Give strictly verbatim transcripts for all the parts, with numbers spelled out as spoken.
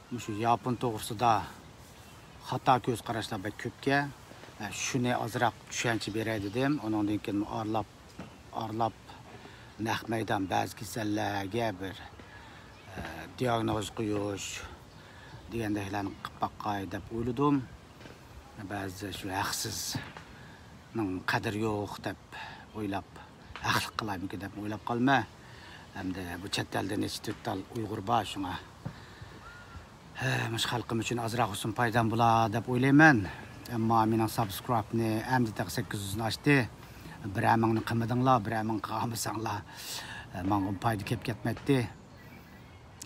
مۇشۇ ياپون توغرىسىدا خاتا كۆز قاراشلار بەك كۆپكەن. شۇنى ئازراق چۈشەنچە بېرەي دېدىم. ئۇنىڭدىن كېيىن ئارىلاپ، ئارىلاپ نەق مەيدان بەزى كېسەللەرگە بىر، ئە، دىياگنوز قويۇش دېگەندەكلەرنى قىلىپ باقاي دەپ ئويلىدىم. بەزى شۇ ھەقسىزنىڭ قەدرى يوق دەپ ئويلاپ، ھەقلىق قىلايمىكىن دەپ ئويلاپ قالما. ئەمدى بۇ چەت ئەلدە نەچچە تۆت تال ئۇيغۇر بار، شۇڭا، ھە، مۇشۇ خەلقىم ئۈچۈن ئازراق بولسۇن پايدام بولا دەپ ئويلايمەن. ئەمما مېنىڭ سابسكرايبنى ئەمدى تېخى سەككىز يۈزنى ئاشتى. بىرەر مىڭنى قىلمىدىڭلار، بىرەر مىڭ قىلالمىساڭلار، ماڭا پايدا كەپ كەتمەيتتى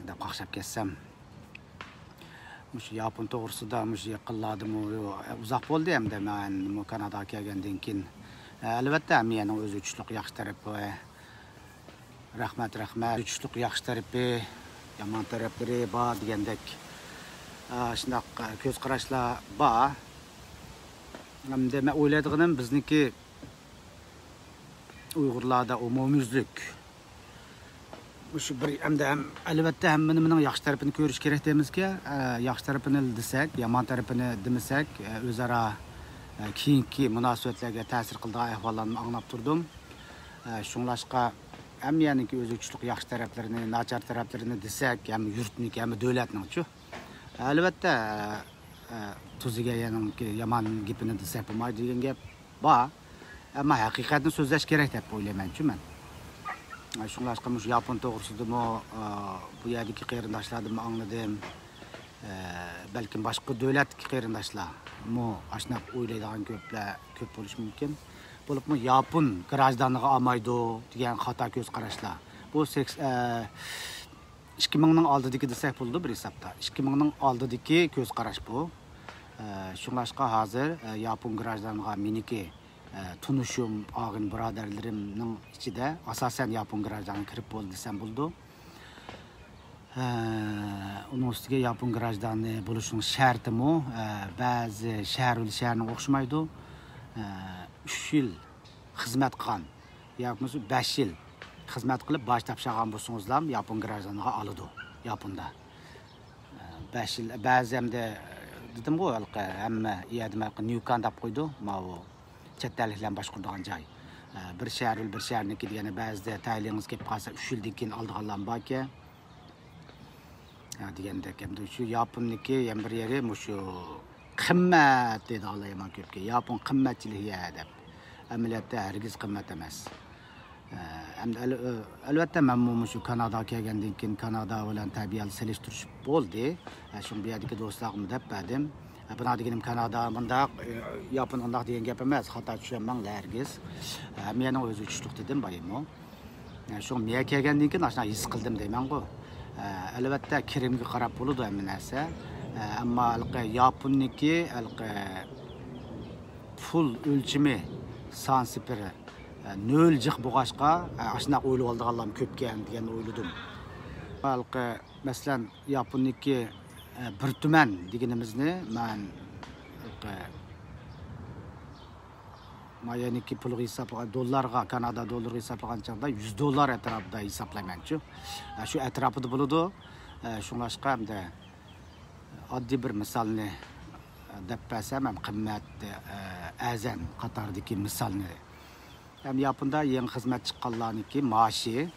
دەپ قاقشاپ كەتسەم. مۇشۇ ياپون توغرىسىدا مۇشۇ يېقىنلاردىمۇ، ئۇزاق بولدى ئەمدى مەنمۇ كاناداغا كەلگەندىن كېيىن. ئەلۋەتتە، ھەممە يەرنىڭ ئۆز ئۆچلۈك ياخشى تەرىپى، رەھمەت، رەھمەت. ئۆچلۈك ياخشى تەرىپى، يامان تەرەپلىرى بار دېگەندەك، ئا، شۇنداق، ئا، كۆز قاراشلار بار. ئەمدى مەن ئويلايدىغىنىم بىزنىڭكى ئۇيغۇرلاردا ئومۇميۈزلۈك مۇشۇ بىر، ئەمدى ھەم، ئەلۋەتتە، ھەممە نېمىنىڭ ياخشى تەرىپىنى كۆرۈش كېرەك دەيمىزكەن. ئە، ياخشى تەرىپىنى دېسەك، يامان تەرىپىنى دېمىسەك، ئە، ئۆزئارا، ئە، كېيىنكى مۇناسىۋەتلەرگە تەسىر قىلىدىغان ئەھۋاللارنى ئاڭلاپ تۇردۇم. ئە، شۇڭلاشقا ھەممە يەرنىڭكى ئۆز ئۆچلۈك ياخشى تەرەپلىرىنى، ناچار تەرەپلىرىنى دېسەك، ھەممە يۇرتنىڭكى، ھەممە دۆلەتنىڭچۇ. ئەلۋەتتە، ئە، تۇز يېگەن يەرنىڭكى يامان گېپىنى دېسەك بولمايدۇ دېگەن گەپ بار. ئەمما ھەقىقەتنى سۆزلەش كېرەك دەپ ئويلايمەنچۇ مەن. شۇڭلاشقا مۇشۇ ياپون توغرىسىدىمۇ، ئە، بۇ يەردىكى قېرىنداشلاردىنمۇ ئاڭلىدىم. ئە، بەلكىم باشقا دۆلەتتىكى قېرىنداشلارمۇ ئاشۇنداق ئويلايدىغان كۆپلەر كۆپ بولۇشى مۇمكىن. بولۇپمۇ ياپون گراژدانىغا ئالمايدۇ دېگەن خاتا كۆز قاراشلار. بۇ سەكس-، ئە، ئىككى مىڭنىڭ ئالدىدىكى دېسەك بولىدۇ بىر ھېسابتا. ئىككى مىڭنىڭ ئالدىدىكى كۆز قاراش بۇ. ئە، شۇڭلاشقا ھازىر، ئە، ياپون گراژدانىغا مېنىڭكى، ئە، تونۇشۇم، ئاغىنە بۇرادەرلىرىمنىڭ ئىچىدە ئاساسەن ياپون گراژدانىغا كىرىپ بولدى دېسەم بولىدۇ. ئە، ئۇنىڭ ئۈستىگە ياپون گراژدانى بولۇشنىڭ شەرتىمۇ، ئە، بەزى شەھەر بىلەن شەھەرنىڭ ئوخشىمايدۇ. ئە، ئۈچ يىل خىزمەت قىلغان ياكى بولمىسا بەش يىل خىزمەت قىلىپ باج تاپشۇرغان بولسىڭىزلا ياپون گراژدانىغا ئالىدۇ ياپوندا. بەش يىل، بەزى ئەمدى دېدىمغۇ، ھېلىقى ھەممە يەردە ھېلىقى نيۇكان دەپ قويىدۇ، ماۋۇ چەت ئەللىكلەرنى باشقۇرىدىغان جاي. بىر شەھەر، بىر شەھەرنىڭكى دېگەنە، بەزىدە تەيلىڭىز كېلىپ قالسا ئۈچ يىلدىن كېيىن ئالىدىغانلارمۇ باركەن. ھە، دېگەندەك، ئەمدى شۇ ياپوننىڭكى يەنە بىر يېرى مۇشۇ قىممەت دەيدىغانلار يامان كۆپكەن. ياپون قىممەتچىلىك يەر دەپ. ئەمەلىيەتتە ھەرگىز قىممەت ئەمەس. ئە، ئەمدى ئەل-، ئەلۋەتتە، مەنمۇ مۇشۇ كاناداغا كەلگەندىن كېيىن كانادا بىلەن تەبىئىي سېلىشتۇرۇش بولدى. ئە، شۇڭا بۇ يەردىكى دوستلارغىمۇ دەپ بەردىم. ئە، بۇنىڭ دېگىنىم كانادا مۇنداق، ئە، ياپون ئۇنداق دېگەن گەپ ئەمەس. خاتا چۈشەنمەڭلار ھەرگىز. ئە، ھەممە يەرنىڭ ئۆز ئۆچلۈك دېدىم بايىمۇ. ئە، شۇڭا مەن كەلگەندىن كېيىن ئاشۇنداق ھېس قىلدىم دەيمەنغۇ. ئە، ئەلۋەتتە، كىرىمگە قاراپ بولىدۇ ھەممە نەرسە. ئە، ئەمما ھېلىقى ياپوننىڭكى ھېلىقى پۇل ئۆلچىمى، سان سېپىرى، ئە، نۆل جىق بولغاچقا، ئە، ئاشۇنداق ئويلىۋالىدىغانلارمۇ كۆپكەن دېگەننى ئويلىدىم. ھېلىقى، مەسىلەن، ياپوننىڭكى، ئە، بىر تۈمەن دېگىنىمىزنى مەن، ھېلىقى، ما يەنىكى پۇلغا ھېسابلىغان، دوللارغا، كانادا دوللىرىغا ھېسابلىغان چاغدا يۈز دوللار ئەتراپىدا ھېسابلايمەنچۇ. ئە، شۇ ئەتراپىدا بولىدۇ. ئە، شۇڭلاشقا ئەمدى ئاددىي بىر مىسالنى دەپ بەرسەم، ھەم قىممەت، ئە، ئەرزان قاتاردىكى مىسالنى. ھەم ياپوندا يېڭى خىزمەت چىققانلارنىڭكى مائاشى،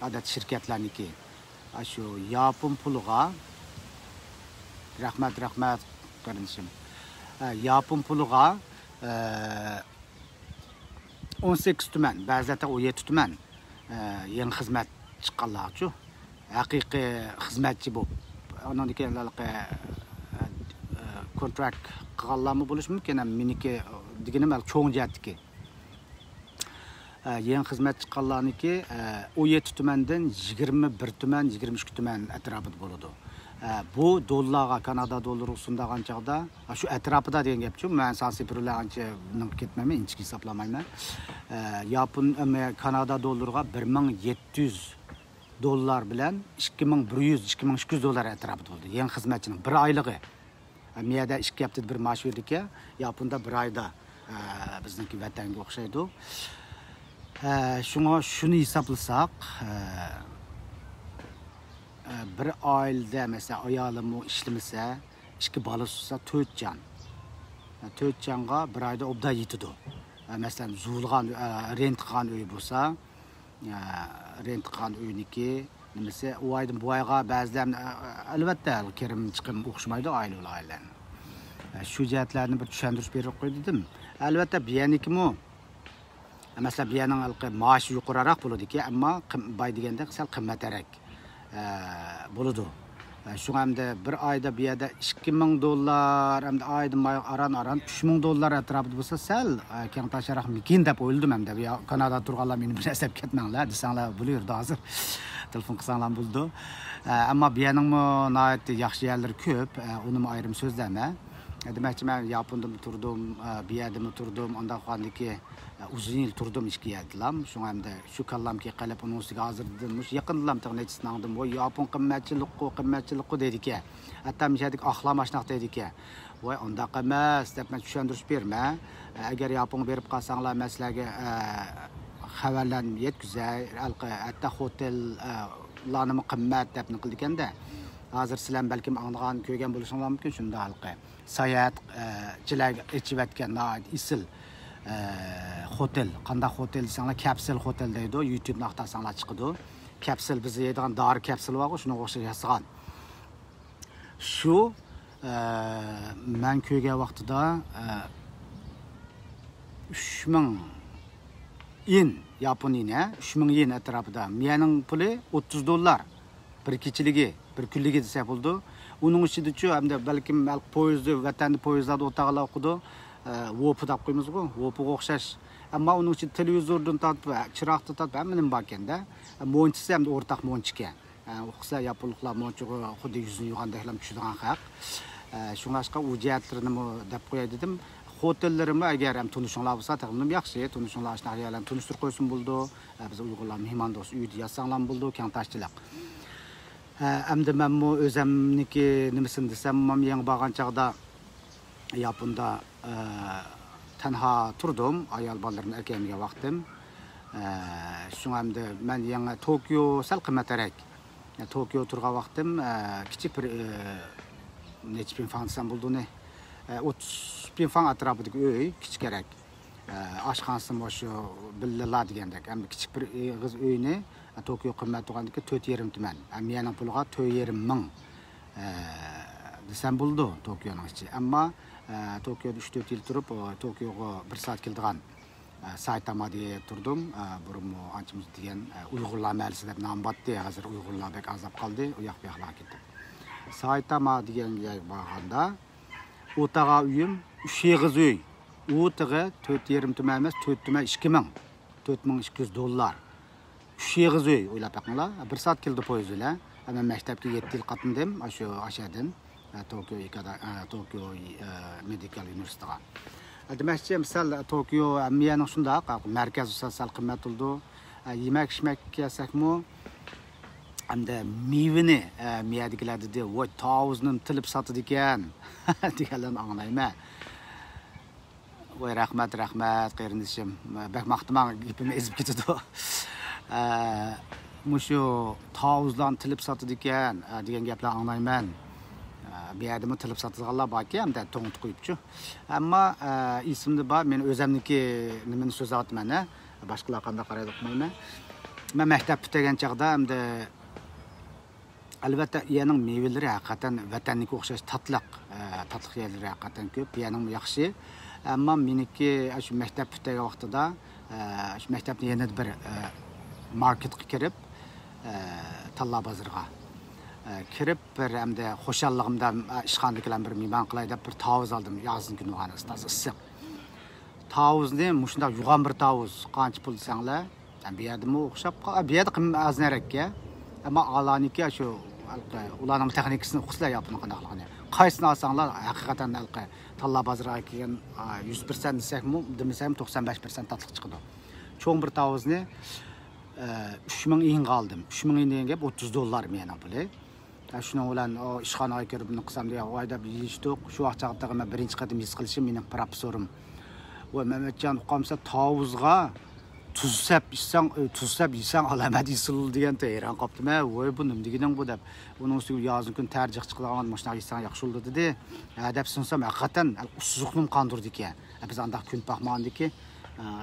ئادەتتە شىركەتلەرنىڭكى، ئاشۇ ياپون پۇلىغا، رەھمەت، رەھمەت، قېرىندىشىم. ئە، ياپون پۇلىغا، ئە، ئون سەككىز تۈمەن، بەزىلەردە ئون يەتتە تۈمەن، ئە، يېڭى خىزمەت چىققانلارچۇ. ھەقىقىي خىزمەتچى بولۇپ، ئاندىن كېيىن ھېلىقى، ئە، ئە، كونتراكت قىلغانلارمۇ بولۇشى مۇمكىن. ھەم مېنىڭكى دېگىنىم ھېلىقى چوڭ جەھەتتىكى. ئە، يېڭى خىزمەت چىققانلارنىڭكى، ئە، ئون يەتتە تۈمەندىن يىگىرمە بىر تۈمەن، يىگىرمە ئىككى تۈمەن ئەتراپىدا بولىدۇ. ئە، بۇ دوللارغا، كانادا دوللىرىغا سۇندۇرغان چاغدا، ئە، شۇ ئەتراپىدا دېگەن گەپچۇ، مەن سان سېپىر بىلەن ئانچە نېمە كەتمەيمەن، ئىنچىكە ھېسابلىمايمەن. ئە، ياپون، ئەمما كانادا دوللىرىغا بىر مىڭ يەتتە يۈز دوللار بىلەن ئىككى مىڭ بىر يۈز، ئىككى مىڭ ئىككى يۈز دوللار ئەتراپىدا بولىدۇ. يېڭى خىزمەتچىنىڭ بىر ئايلىقى. ئە، مىيەدە ئىككى ھەپتىدە بىر مائاش بېرىدىكەن، ياپوندا بىر ئايدا، ئە، بىزنىڭكى ۋەتەنگە ئوخشايدۇ. ئە، شۇڭا شۇنى ھېسابلىساق، ئە، بىر ئائىلىدە، مەسىلەن، ئايالىمۇ ئىشلىمىسە، ئىككى بالىسى بولسا، تۆت جان. تۆت جانغا بىر ئايدا ئوبدان يېتىدۇ. مەسىلەن، زۇۋلىغان، رېنت قىلغان ئۆي بولسا، رېنت قىلغان ئۆينىڭكى نېمىسى، ئۇ ئايدىن بۇ ئايغا بەزىلەر، ئەلۋەتتە، كىرىم چىقىم ئوخشىمايدۇ ئائىلە بىلەن ئائىلىنىڭ. شۇ جەھەتلەرنى بىر چۈشەندۈرۈش بېرىپ قوي دېدىم. ئەلۋەتتە، بۇ يەرنىڭكىمۇ، مەسىلەن، بۇ يەرنىڭ ھېلىقى مائاشى يۇقىرىراق بولىدىكەن، ئەمما قىم-، باي دېگەندەك سەل قىممەترەك، ئە، بولىدۇ. ئە، شۇڭا ئەمدى بىر ئايدا بۇ يەردە ئىككى مىڭ دوللار، ئەمدى ئايدىن ئايغا ئاران-ئاران ئۈچ مىڭ دوللار ئەتراپىدا بولسا، سەل، ئە، كەڭتاشراقمىكىن دەپ ئويلىدىم ئەمدى. يا، كانادادا تۇرغانلار مېنى بىر ئەسەپ كەتمەڭلار دېسەڭلار بولۇۋېرىدۇ ھازىر. تېلېفون قىلساڭلار بولىدۇ. ئە، ئەمما بۇ يەرنىڭمۇ ناھايىتى ياخشى يەرلىرى كۆپ. ئە، ئۇنىمۇ ئايرىم سۆزلەيمەن. ئە، دېمەكچى، مەن ياپوندىمۇ تۇردۇم، ئە، بۇ يەردىمۇ تۇردۇم، ئانداق قىلغاندىكى، ئە، ئۇزۇن يىل تۇردۇم ئىككى يەردىلا. شۇڭا ئەمدى شۇ كاللامغا قېلىپ، ئۇنىڭ ئۈستىگە ھازىردىن مۇشۇ يېقىندىلا تېخى نەچچىسىنى ئاڭلىدىم. ۋوي، ياپون قىممەتچىلىكقۇ، قىممەتچىلىكقۇ دەيدىكەن. ھەتتا مۇشۇ يەردىكى ئاقلام ئاشۇنداق دەيدىكەن. ۋاي، ئانداق ئەمەس دەپ مەن چۈشەندۈرۈش بېرىمەن. ئەگەر ياپونغا بېرىپ قالساڭلار، مەن سىلەرگە، ئە، خەۋەرلەرنى يەتكۈزەي. ھەتتا خوتېل، ئە، لارنىمۇ قىممەت دەپ نېمە قىلىدىكەندە. ھازىر سىلەر بەلكىم ئاڭلىغان، كۆرگەن بولۇشۇڭلار مۇمكىن شۇنداق ھېلىقى. ساياھەت، ئە، چىلەرگە ئېچىۋەتكەن ناھايىتى ئېسىل، ئە، خوتېل. قانداق خوتېل دېسەڭلار، كەپسۇل خوتېل دەيدۇ. يۇتيۇبنى ئاختارساڭلار چىقىدۇ. كەپسۇل، بىز يەيدىغان دارى كەپسۇل بارغۇ، شۇنىڭغا ئوخشاش ياسىغان. شۇ، ئە، مەن كۆرگەن ۋاقتىدا، ئە، ئۈچ مىڭ يېن، ياپون يېنى، ھە، ئۈچ مىڭ يېن ئەتراپىدا. مىيەنىڭ پۇلى ئوتتۇز دوللار. بىر كېچىلىكى، بىر كۈنلۈكى دېسەك بولىدۇ. ئۇنىڭ ئىچىدىچۇ، ئەمدى بەلكىم پويىزدا، ۋەتەندە پويىزلاردا ئولتۇرغانلار ئۇقىدۇ. ئە، ۋوپا دەپ قويىمىزغۇ، ۋوپىغا ئوخشاش. ئەمما ئۇنىڭ ئىچىدە تېلېۋىزوردىن تارتىپ، چىراغدىن تارتىپ ھەممە نېمە باركەندە. ئە، مونچىسى ئەمدى ئورتاق مونچىكەن. ئە، ئوقۇسا ياپونلۇقلار مونچىغا خۇددى يۈزىنى يۇغاندەكلا چۈشىدىغان خەق. ئە، شۇڭلاشقا ئۇ جەھەتلىرىنىمۇ دەپ قوياي دېدىم. خوتېللىرىمۇ ئەگەر ھەم تونۇشۇڭلار بولسا تېخىمۇ ياخشى. تونۇشۇڭلار ئاشۇنداق يەرلەرنى تونۇشتۇرۇپ قويسىمۇ بولىدۇ. ئە، بىز ئۇيغۇرلار مېھماندوست ئۆيىدە ياتساڭلارمۇ بولىدۇ، كەڭتاشچىلىق. ئە، ئەمدى مەنمۇ ئۆزەمنىكى نېمىسىنى دېسەم، مەن يېڭى بارغان چاغدا ياپوندا، ئە، تەنھا تۇردۇم، ئايال بالىلىرىمنى ئەكەلمىگەن ۋاقتىم. ئە، شۇڭا ئەمدى مەن يېڭى توكيو سەل قىممەترەك. توكيو تۇرغان ۋاقتىم، ئە، كىچىك بىر، ئە، نەچچە پىڭفاڭ دېسەم بولىدۇ ئۇنى. ئە، ئوتتۇز پىڭفاڭ ئەتراپىدىكى ئۆي، كىچىكرەك. ئە، ئاشخانىسىمۇ شۇ بىللىلا دېگەندەك. ئەمدى كىچىك بىر ئېغىز ئۆينى، ئە، توكيو قىممەت تۇرغاندىكى تۆت يېرىم تۈمەن. ئە، مىيەنىڭ پۇلىغا تۆت يېرىم مىڭ، ئە، دېسەم بولىدۇ توكيونىڭ ئىچى. ئەمما، ئە، توكيودا ئۈچ تۆت يىل تۇرۇپ، ئۇ، توكيوغا بىر سائەت كېلىدىغان، ئە، سايتاما دېگەن يەردە تۇردۇم. ئە، بۇرۇنمۇ ئانچە-مۇنچە دېگەن، ئە، ئۇيغۇرلار مەھەللىسى دەپ نام بارتتى. ھازىر ئۇيغۇرلار بەك ئازلاپ قالدى، ئۇ ياق-بۇ ياقلارغا كېتىپ. سايتاما دېگەن يەرگە بارغاندا، ئولتۇرغان ئۆيۈم ئۈچ ئېغىز ئۆي. ئۇ تېخى تۆت يېرىم تۈمەن ئەمەس، تۆت تۈمەن ئىككى مىڭ. تۆت مىڭ ئىككى يۈز دوللار. ئۈچ ئېغىز ئۆي، ئويلاپ بېقىڭلار. بىر سائەت كېلىدۇ پويىز بىلەن. مەن مەكتەپكە يەتتە يىل قاتنىدىم، ئاشۇ ئاشەدىن، ئە، توكيو ئىكادا، ئە، توكيو، ئە، مېدىكال ئۇنىۋېرسىتېتىغا. ئە، دېمەكچى، مىسال، توكيو، ئە، مىيەنىڭ شۇنداق، ئە، مەركەز سەل، سەل قىممەت بولىدۇ. ئە، يېمەك-ئىچمەككە كەلسەكمۇ، ئەمدى مېۋىنى، ئە، مىيەدىكىلەر دېدى، ۋوي، تاۋۇزنى تىلىپ ساتىدىكەن، دېگەنلەرنى ئاڭلايمەن. ۋاي، رەھمەت، رەھمەت، قېرىندىشىم. بەك ماختىماڭ، گېپىم ئېزىپ كېتىدۇ. ئە، مۇشۇ تاۋۇزلارنى تىلىپ ساتىدىكەن، ئە، دېگەن گەپلەرنى ئاڭلايمەن. ئە، بۇ يەردىمۇ تىلىپ ساتىدىغانلار باركەن، ئەمدى توڭلىتىپ قويۇپچۇ. ئەمما، ئە، ئېسىمدە بار، مەن ئۆزەمنىكى نېمىنى سۆزلەۋاتىمەن، ھە؟ باشقىلار قانداق قارايدۇ ئۇقمايمەن. مەن مەكتەپ پۈتتۈرگەن چاغدا ئەمدى ئەلۋەتتە، يەرنىڭ مېۋىلىرى ھەقىقەتەن ۋەتەننىڭكىگە ئوخشاش تاتلىق، ئە، تاتلىق يەرلىرى ھەقىقەتەن كۆپ، يەرنىڭمۇ ياخشى. ئەمما مېنىڭكى شۇ مەكتەپ پۈتتۈرگەن ۋاقتىدا، ئە، شۇ مەكتەپنىڭ يېنىدا بىر، ئە، ماركېتقا كىرىپ، ئە، تاللا بازىرىغا، ئە، كىرىپ بىر ئەمدى خۇشاللىقىمدا، ئە، ئىشخانىدىكىلەرنى بىر مېھمان قىلاي دەپ بىر تاۋۇز ئالدىم، يازنىڭ كۈنى بولغان، تازا ئىسسىق. تاۋۇزنى مۇشۇنداق يوغان بىر تاۋۇز، قانچە پۇل دېسەڭلار، بۇ يەردىمۇ ئوخشاپ قال-، بۇ يەردە قىم-، ئەرزانراككەن. ئەمما ئالانىكى شۇ، ھېلىقى، ئۇلارنىڭ تېخنىكىسىنى ئۇقىسىلەر ياپوننىڭ قانداقلىقىنى. قايسىنى ئالساڭلار، ھەقىقەتەن ھېلىقى تاللا بازىرىغا كەلگەن، ئا، يۈز پىرسەنت دېسەكمۇ، دېمىسەم توقسان بەش پىرسەنت تاتلىق چىقىدۇ. چوڭ بىر تاۋۇزنى، ئە، ئۈچ مىڭ يېنغا ئالدىم. ئۈچ مىڭ يېن دېگەن گەپ ئوتتۇز دوللار مېنىڭ پۇلى. ھە، شۇنىڭ بىلەن ئۇ ئىشخانىغا كىرىپ نېمە قىلسام دېگەن ئويدا بىر يېتىشتۇق. شۇ ۋاقىت چاغدا تېخى مەن بىرىنچى قېتىم ھېس قىلىشىم، مېنىڭ پروفېسسورۇم. ۋاي، مەمەتجان، ئۇقامسەن، تاۋۇزغا تۇز سەپ ئىچسەڭ، تۇز سەپ يېسەڭ ئالامەت يېسىلىدۇ دېگەنتى. ھەيران قاپتىمەن، ۋوي، بۇ نېمە دېگىنىڭ بۇ دەپ. ئۇنىڭ ئۈستىگە يازنىڭ كۈنى تەر جىق چىقىدىغان، مۇشۇنداق يېسەڭ ياخشى بولىدۇ دېدى. ھە دەپ سۇنسام، ھەقىقەتەن ئۇسسۇزلۇقنىمۇ قاندۇرىدىكەن. بىز ئانداق كۆنۈپ باقمىغاندىكى،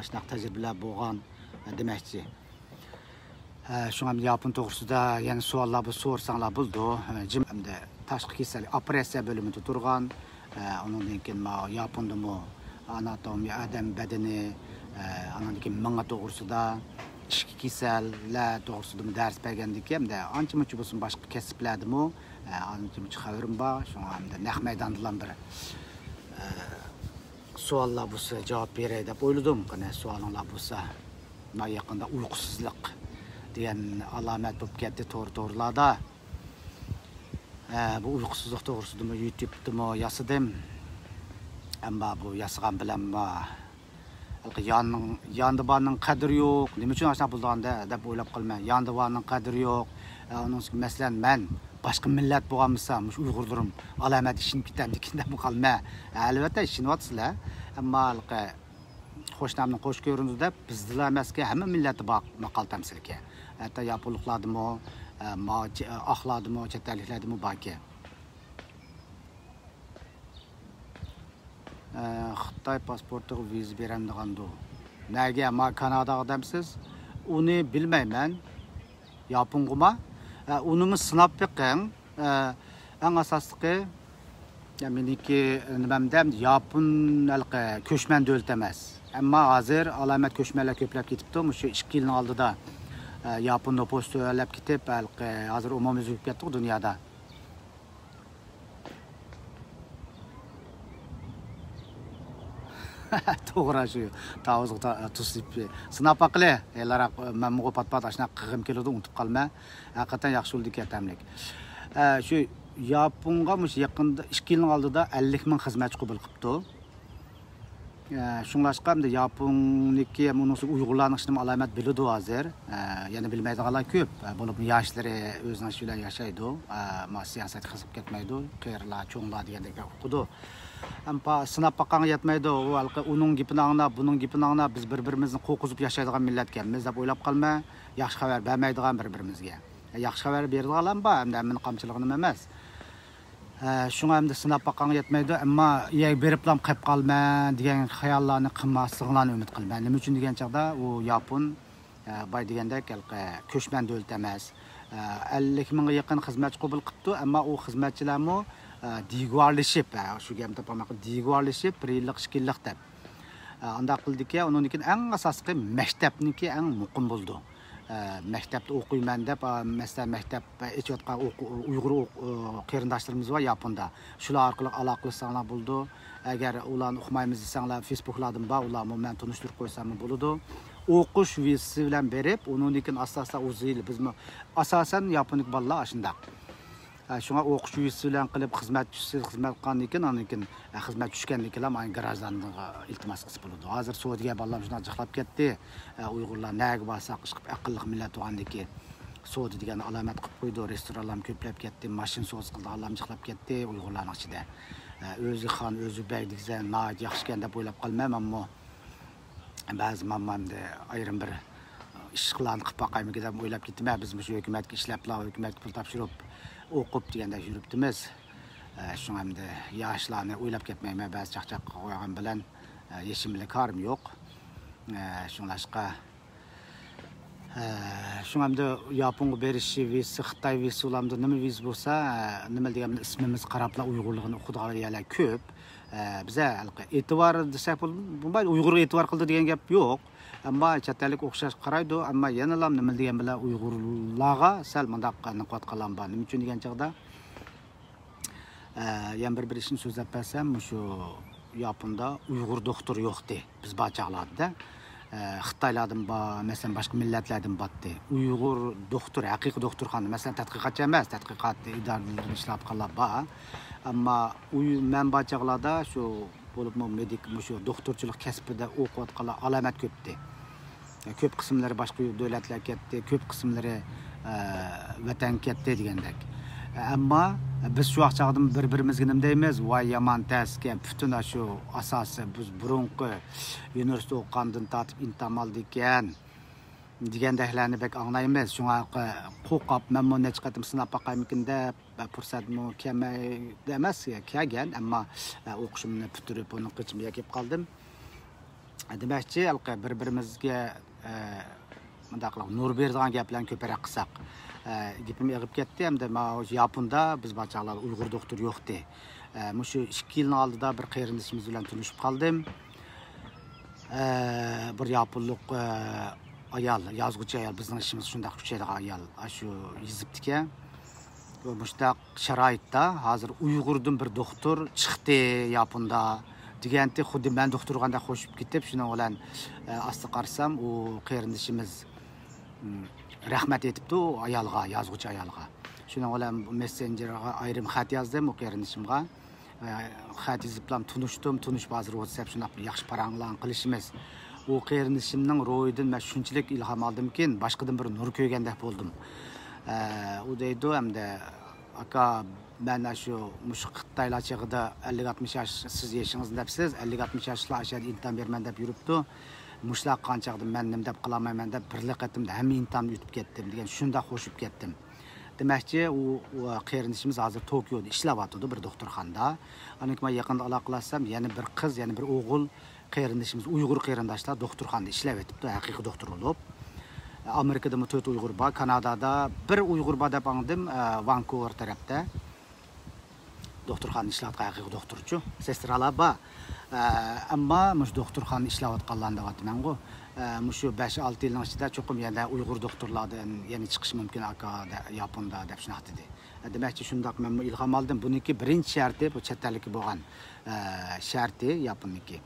شۇنداق تەجرىبىلەر بولغان دېمەكچى. ھە، شۇڭا ياپون توغرىسىدا يەنە سوئاللار بولسا سورىساڭلار بولىدۇ. ھە، جىم ئەمدى تاشقى كېسەل ئوپېراتسىيە بۆلۈمىدە تۇرغان. ھە، ئۇنىڭدىن كېيىن ماۋۇ ياپوندىمۇ ئاناتومىيە، ئادەم بەدىنى، ھە، ئانىڭدىن كېيىن مېڭە توغرىسىدا، ئىچكى كېسەللەر توغرىسىدىمۇ دەرس بەرگەندىكىن، ئەمدى ئانچە مۇنچە بولسىمۇ باشقا كەسىپلەردىمۇ، ھە، ئانچە مۇنچە خەۋىرىم بار. شۇڭا ئەمدى نەق مەيداندىلا بىر، ھە، سوئاللار بولسا جاۋاب بېرەي دەپ ئويلىدىم. قېنى، سوئالىڭلار بولسا. ما يېقىندا ئۇيقۇسىزلىق دېگەن ئالامەت بولۇپ كەتتى تور تورلاردا. ھە، بۇ ئۇيقۇسىزلىق توغرىسىدىمۇ يۇتۇبتىمۇ ياسىدىم. ئەمما بۇ ياسىغان بىلەنمۇ يان، ياندا بارنىڭ قەدرى يوق. نېمە ئۈچۈن ئاشۇنداق بولىدىغان دەپ ئويلاپ قالىمەن. ياندا بارنىڭ قەدرى يوق. ئە، ئۇنىڭ ئۈستىگە، مەسىلەن، مەن باشقا مىللەت بولغان بولسام، مۇشۇ ئۇيغۇرلىرىم ئالامەت ئىشىنىپ كېتەمدىكىن دەپمۇ قالىمەن. ئەلۋەتتە، ئىشىنىۋاتىسىلەر. ئەمما ھېلىقى قوشنامنىڭ قوش كۆرۈنىدۇ دەپ، بىزدىلا ئەمەسكەن، ھەممە مىللەتتە بار ماقال تەمسىلكەن. ھەتتا ياپونلۇقلاردىمۇ، ئە، ما-، چ-، ئاقلاردىمۇ، چەت ئەللىكلەردىمۇ باركەن. ئە، خىتاي پاسپورتىغا ۋىزا بېرەمدىغاندۇ؟ نەگە؟ ما كاناداغا دەمسىز؟ ئۇنى بىلمەيمەن. ياپونغىما؟ ئە، ئۇنىمۇ سىناپ بېقىڭ. ئە، ئەڭ ئاساسلىقى، يا، مېنىڭكى نېمەمدە ياپون ھېلىقى كۆچمەن دۆلىتى ئەمەس. ئەمما ھازىر ئالامەت كۆچمەنلەر كۆپلەپ كېتىپتۇ. مۇشۇ ئىككى يىلنىڭ ئالدىدا، ئە، ياپون نوپۇسى تۆۋەنلەپ كېتىپ، ھېلىقى ھازىر ئومۇميۈزلۈك بولۇپ كەتتىغۇ دۇنيادا. توغرا، شۇ تاۋۇزغا تا-، تۇز سېپىپ سىناپ باققىلى. ھېلىراق مەنمۇ پات-پات ئاشۇنداق قىلغۇم كېلىدۇ، ئۇنتۇپ قالماي. ھەقىقەتەن ياخشى بولىدىكەن تەملىك. ئە، شۇ ياپونغا مۇشۇ يېقىندا ئىككى يىلنىڭ ئالدىدا ئەللىك مىڭ خىزمەتچى قوبۇل قىپتۇ. ئە، شۇڭلاشقا ئەمدى ياپوننىڭكى، ئۇنىڭ ئۈستىگە ئۇيغۇرلارنىڭ ئىشىنىمۇ ئالامەت بىلىدۇ ھازىر. ئە، يەنە بىلمەيدىغانلار كۆپ. ئە، بولۇپمۇ ياشلىرى ئۆزىنىڭ ئىشى بىلەن ياشايدۇ. ئە، ما سىياسەتكە قىزىقىپ كەتمەيدۇ. قېرىلار، چوڭلار دېگەندەك ئوقۇدۇ. ئەمما سىناپ باققانغا يەتمەيدۇ. ئۇ ھېلىقى ئۇنىڭ گېپىنى ئاڭلاپ، بۇنىڭ گېپىنى ئاڭلاپ، بىز بىر-بىرىمىزنى قورقۇزۇپ ياشايدىغان مىللەتكەنمىز دەپ ئويلاپ قالماي، ياخشى خەۋەر بەرمەيدىغان بىر-بىرىمىزگە. ياخشى خەۋەر بېرىدىغانلارمۇ بار، ئەمدى ھەممىنى قامچىلىغىنىم ئەمەس. ھە، شۇڭا ئەمدى سىناپ باققانغا يەتمەيدۇ، ئەمما يەگە بېرىپلام قېپ قالىمەن دېگەن خىياللارنى قىلماسلىقىڭلارنى ئۈمىد قىلىمەن. نېمە ئۈچۈن دېگەن چاغدا، ئۇ ياپون، ھە، باي دېگەندەك، ھېلىقى كۆچمەن دۆلەت ئەمەس. ھە، ئەللىك مىڭغا يېقىن خىزمەتچى قوبۇل قىپتۇ، ئەمما ئۇ خىزمەتچىلەرمۇ، ھە، دىگۋارلىشىپ، ھە، شۇ گەپنى تاپالمايقا، دىگۋارلىشىپ، بىر يىللىق، ئىككى يىللىق دەپ. ئانداق قىلدىكەن، ئۇنىڭدىن كېيىن ئەڭ ئاساسلىقى مەكتەپنىڭكى ئەڭ مۇقىم بولىدۇ. مەكتەپتە ئوقۇيمەن دەپ، مەسىلەن، مەكتەپ ئېچىۋاتقان ئۇيغۇر قېرىنداشلىرىمىز بار ياپوندا. شۇلار ئارقىلىق ئالاقىلەشسەڭلار بولىدۇ. ئەگەر ئۇلارنى ئۇقمايمىز دېسەڭلار، فېيسبۇكلاردىن بار، ئۇلارمۇ مەن تونۇشتۇرۇپ قويساممۇ بولىدۇ. ئوقۇش ۋىزىسى بىلەن بېرىپ، ئۇنىڭدىن كېيىن ئاستا-ئاستا ئۇزىيىل. بىزمۇ ئاساسەن ياپونىيىدىكى بالىلار ئاشۇنداق. ھە، شۇڭا ئوقۇش ۋىزىسى بىلەن قىلىپ، خىزمەت چۈشسە، خىزمەت قىلغاندىن كېيىن، ئاندىن كېيىن، ھە، خىزمەت چۈشكەندىن كېيىن ئاينى گراژدانغا ئىلتىماس قىلسا بولىدۇ. ھازىر سودىگەر بالىلار شۇنداق جىقلاپ كەتتى. ھە، ئۇيغۇرلار نەگە بارساق، ئىشقىپ ئەقىللىق مىللەت بولغاندىكى سودا دېگەننى ئالامەت قىلىپ قويدى. رېستورانلارمۇ كۆپلەپ كەتتى. ماشىنا سودىسى قىلىدىغانلارمۇ جىقلاپ كەتتى ئۇيغۇرلارنىڭ ئىچىدە. ھە، ئۆزى خان، ئۆزى بەگ دېسە، ناھايىتى ياخشىكەن دەپ ئويلاپ قالىمەن مەنمۇ. بەزى ماما ئەمدى ئايرىم بىر ئىشلارنى قىلىپ باقايمىكىن دەپ ئويلاپ كېتىمەن. بىز مۇشۇ ھۆكۈمەتكە ئىشلەپلا، ھۆكۈمەتكە پۇل تاپشۇرۇپ، ئوقۇپ دېگەندەك يۈرۈپتىمىز. ئە، شۇڭا ئەمدى ياشلارنى ئويلاپ كەتمەيمەن. بەزى چاقچاققا قويغان بىلەن، ئە، ھېچنېمە بىلەن كارىم يوق. ئە، شۇڭلاشقا، ئە، شۇڭا ئەمدى ياپونغا بېرىش ۋىزىسى، خىتاي ۋىزىسى، ئۇلاردا نېمە ۋىزا بولسا، ئە، نېمە دېگەن ئىسمىمىزغا قاراپلا ئۇيغۇرلۇقىنى ئوقۇيدىغان يەرلەر كۆپ. ئە، بىزە ھېلىقى ئېتىبار دېسەك بول-، بولمايدۇ، ئۇيغۇرغا ئېتىبار قىلدى دېگەن گەپ يوق. ئەمما چەت ئەللىك ئوخشاش قارايدۇ، ئەمما يەنىلا نېمە دېگەن بىلەن ئۇيغۇرلارغا سەل مۇنداق نىققەت قىلغان بار. نېمە ئۈچۈن دېگەن چاغدا، ئە، يەنە بىر، بىر ئىشنى سۆزلەپ بەرسەم، مۇشۇ ياپوندا ئۇيغۇر دوختۇر يوقتى بىز بار چاغلاردىن. ئە، خىتايلاردىن بار، مەسىلەن، باشقا مىللەتلەردىن بارتتى. ئۇيغۇر دوختۇر، ھەقىقىي دوختۇرخانا، مەسىلەن، تەتقىقاتچى ئەمەس، تەتقىقات ئىدارىلىرىدا ئىشلەۋاتقانلار بار. ئەمما ئۇي-، مەن بار چاغلاردا شۇ بولۇپمۇ مېدىك، مۇشۇ دوختۇرچىلىق كەسپىدە ئوقۇۋاتقانلار ئالامەت كۆپتى. كۆپ قىسىملىرى باشقا دۆلەتلەرگە كەتتى، كۆپ قىسىملىرى، ئە، ۋەتەنگە كەتتى دېگەندەك. ئەمما بىز شۇ ۋاقىت چاغدىمۇ بىر-بىرىمىزگە نېمە دەيمىز؟ ۋاي يامان تەسكەن، پۈتۈن شۇ ئاساسى بىز بۇرۇنقى يۇنىۋېرسىتېت ئوقۇغاندىن تارتىپ ئىمتىھان ئالىدىكەن. دېگەندەكلەرنى بەك ئاڭلايمىز. شۇڭا قورقۇپ، مەنمۇ نەچچە قېتىم سىناپ باقايمىكىن دەپ، پۇرسەتمۇ كەلمەيدۇ ئەمەس، كەلگەن، ئەمما ئوقۇشۇمنى پۈتتۈرۈپ، ئۇنىڭ قېچىمغا كېلىپ قالدىم. دېمەكچى، ھېلىقى بىر-بىرىمىزگە، ئە، مۇنداق قىلىپ نۇر بېرىدىغان گەپلەرنى كۆپرەك قىلساق. ئە، گېپىم ئېغىپ كەتتى، ھەمدە ماۋۇ ياپوندا بىز بار چاغلار ئۇيغۇر دوختۇر يوقتى. ئە، مۇشۇ ئىككى يىلنىڭ ئالدىدا بىر قېرىندىشىمىز بىلەن تونۇشۇپ قالدىم. ئە، بىر ياپونلۇق، ئە، ئايال، يازغۇچى ئايال، بىزنىڭ ئىشىمىزغا شۇنداق كۈچەيدىغان ئايال، ئاشۇ يېزىپتىكەن. مۇشۇنداق شارائىتتا ھازىر ئۇيغۇردىن بىر دوختۇر چىقتى ياپوندا دېگەنتى، خۇددى مەن دوختۇر بولغاندەك خوشۇپ كېتىپ، شۇنىڭ بىلەن، ئە، ئاستا قارىسام، ئۇ قېرىندىشىمىز، ئىم، رەھمەت ئېيتىپتۇ ئايالغا، يازغۇچى ئايالغا. شۇنىڭ بىلەن مېسسېنجېرغا ئايرىم خەت يازدىم ئۇ قېرىندىشىمغا. ئە، خەت يېزىپلا تونۇشتۇم، تونۇشۇپ ھازىر ۋاتساپ شۇنداق بىر ياخشى پاراڭلارنى قىلىشىمىز. ئۇ قېرىندىشىمنىڭ روھىدىن مەن شۇنچىلىك ئىلھام ئالدىمكىن، باشقىدىن بىر نۇر كۆرگەندەك بولدۇم. ئە، ئۇ دەيدۇ، ئەمدى، ئاكا، مەن شۇ مۇشۇ خىتايلار چېغىدا ئەللىك ئاتمىش ياش، سىز يېشىڭىزنى دەپسىز، ئەللىك ئاتمىش ياشلار ئاشۇ يەردە ئىمتىھان بېرىمەن دەپ يۈرۈپتۇ. مۇشۇلار قىلغان چاغدا مەن نېمە دەپ قالالمايمەن دەپ بىرلا قېتىمدا ھەممە ئىمتىھاننى ئۆتۈپ كەتتىم دېگەن، شۇنداق خوشۇپ كەتتىم. دېمەكچى، ئۇ، ئۇ قېرىندىشىمىز ھازىر توكيودا ئىشلەۋاتىدۇ، بىر دوختۇرخانىدا. ئاندىن كېيىن مەن يېقىندا ئالاقىلاشسام، يەنە بىر قىز، يەنە بىر ئوغۇل قېرىندىشىمىز، ئۇيغۇر قېرىنداشلار دوختۇرخانىدا ئىشلەۋېتىپتۇ، ھەقىقىي دوختۇر بولۇپ. ئامېرىكىدىمۇ تۆت ئۇيغۇر بار، كانادادا بىر ئۇيغۇر بار دەپ ئاڭلىدىم، ئە، ۋانكوۋېر تەرەپتە. دوختۇرخانىدا ئىشلەۋاتقان ھەقىقىي دوختۇرچۇ، سېسترالار بار. ئە، ئەمما مۇشۇ دوختۇرخانىدا ئىشلەۋاتقانلارنى دەۋاتىمەنغۇ. ئە، مۇشۇ بەش-ئالتە يىلنىڭ ئىچىدە چوقۇم يەنە ئۇيغۇر دوختۇرلاردىن يەنە چىقىشى مۇمكىن، ئاكا، دە-، ياپوندا، دەپ شۇنداق دېدى. ئە، دېمەكچى، شۇنداق مەنمۇ ئىلھام ئالدىم. بۇنىڭكى بىرىنچى شەرتى، بۇ چەت ئەللىككە بولغان، ئە، شەرتى ياپوننىڭكى.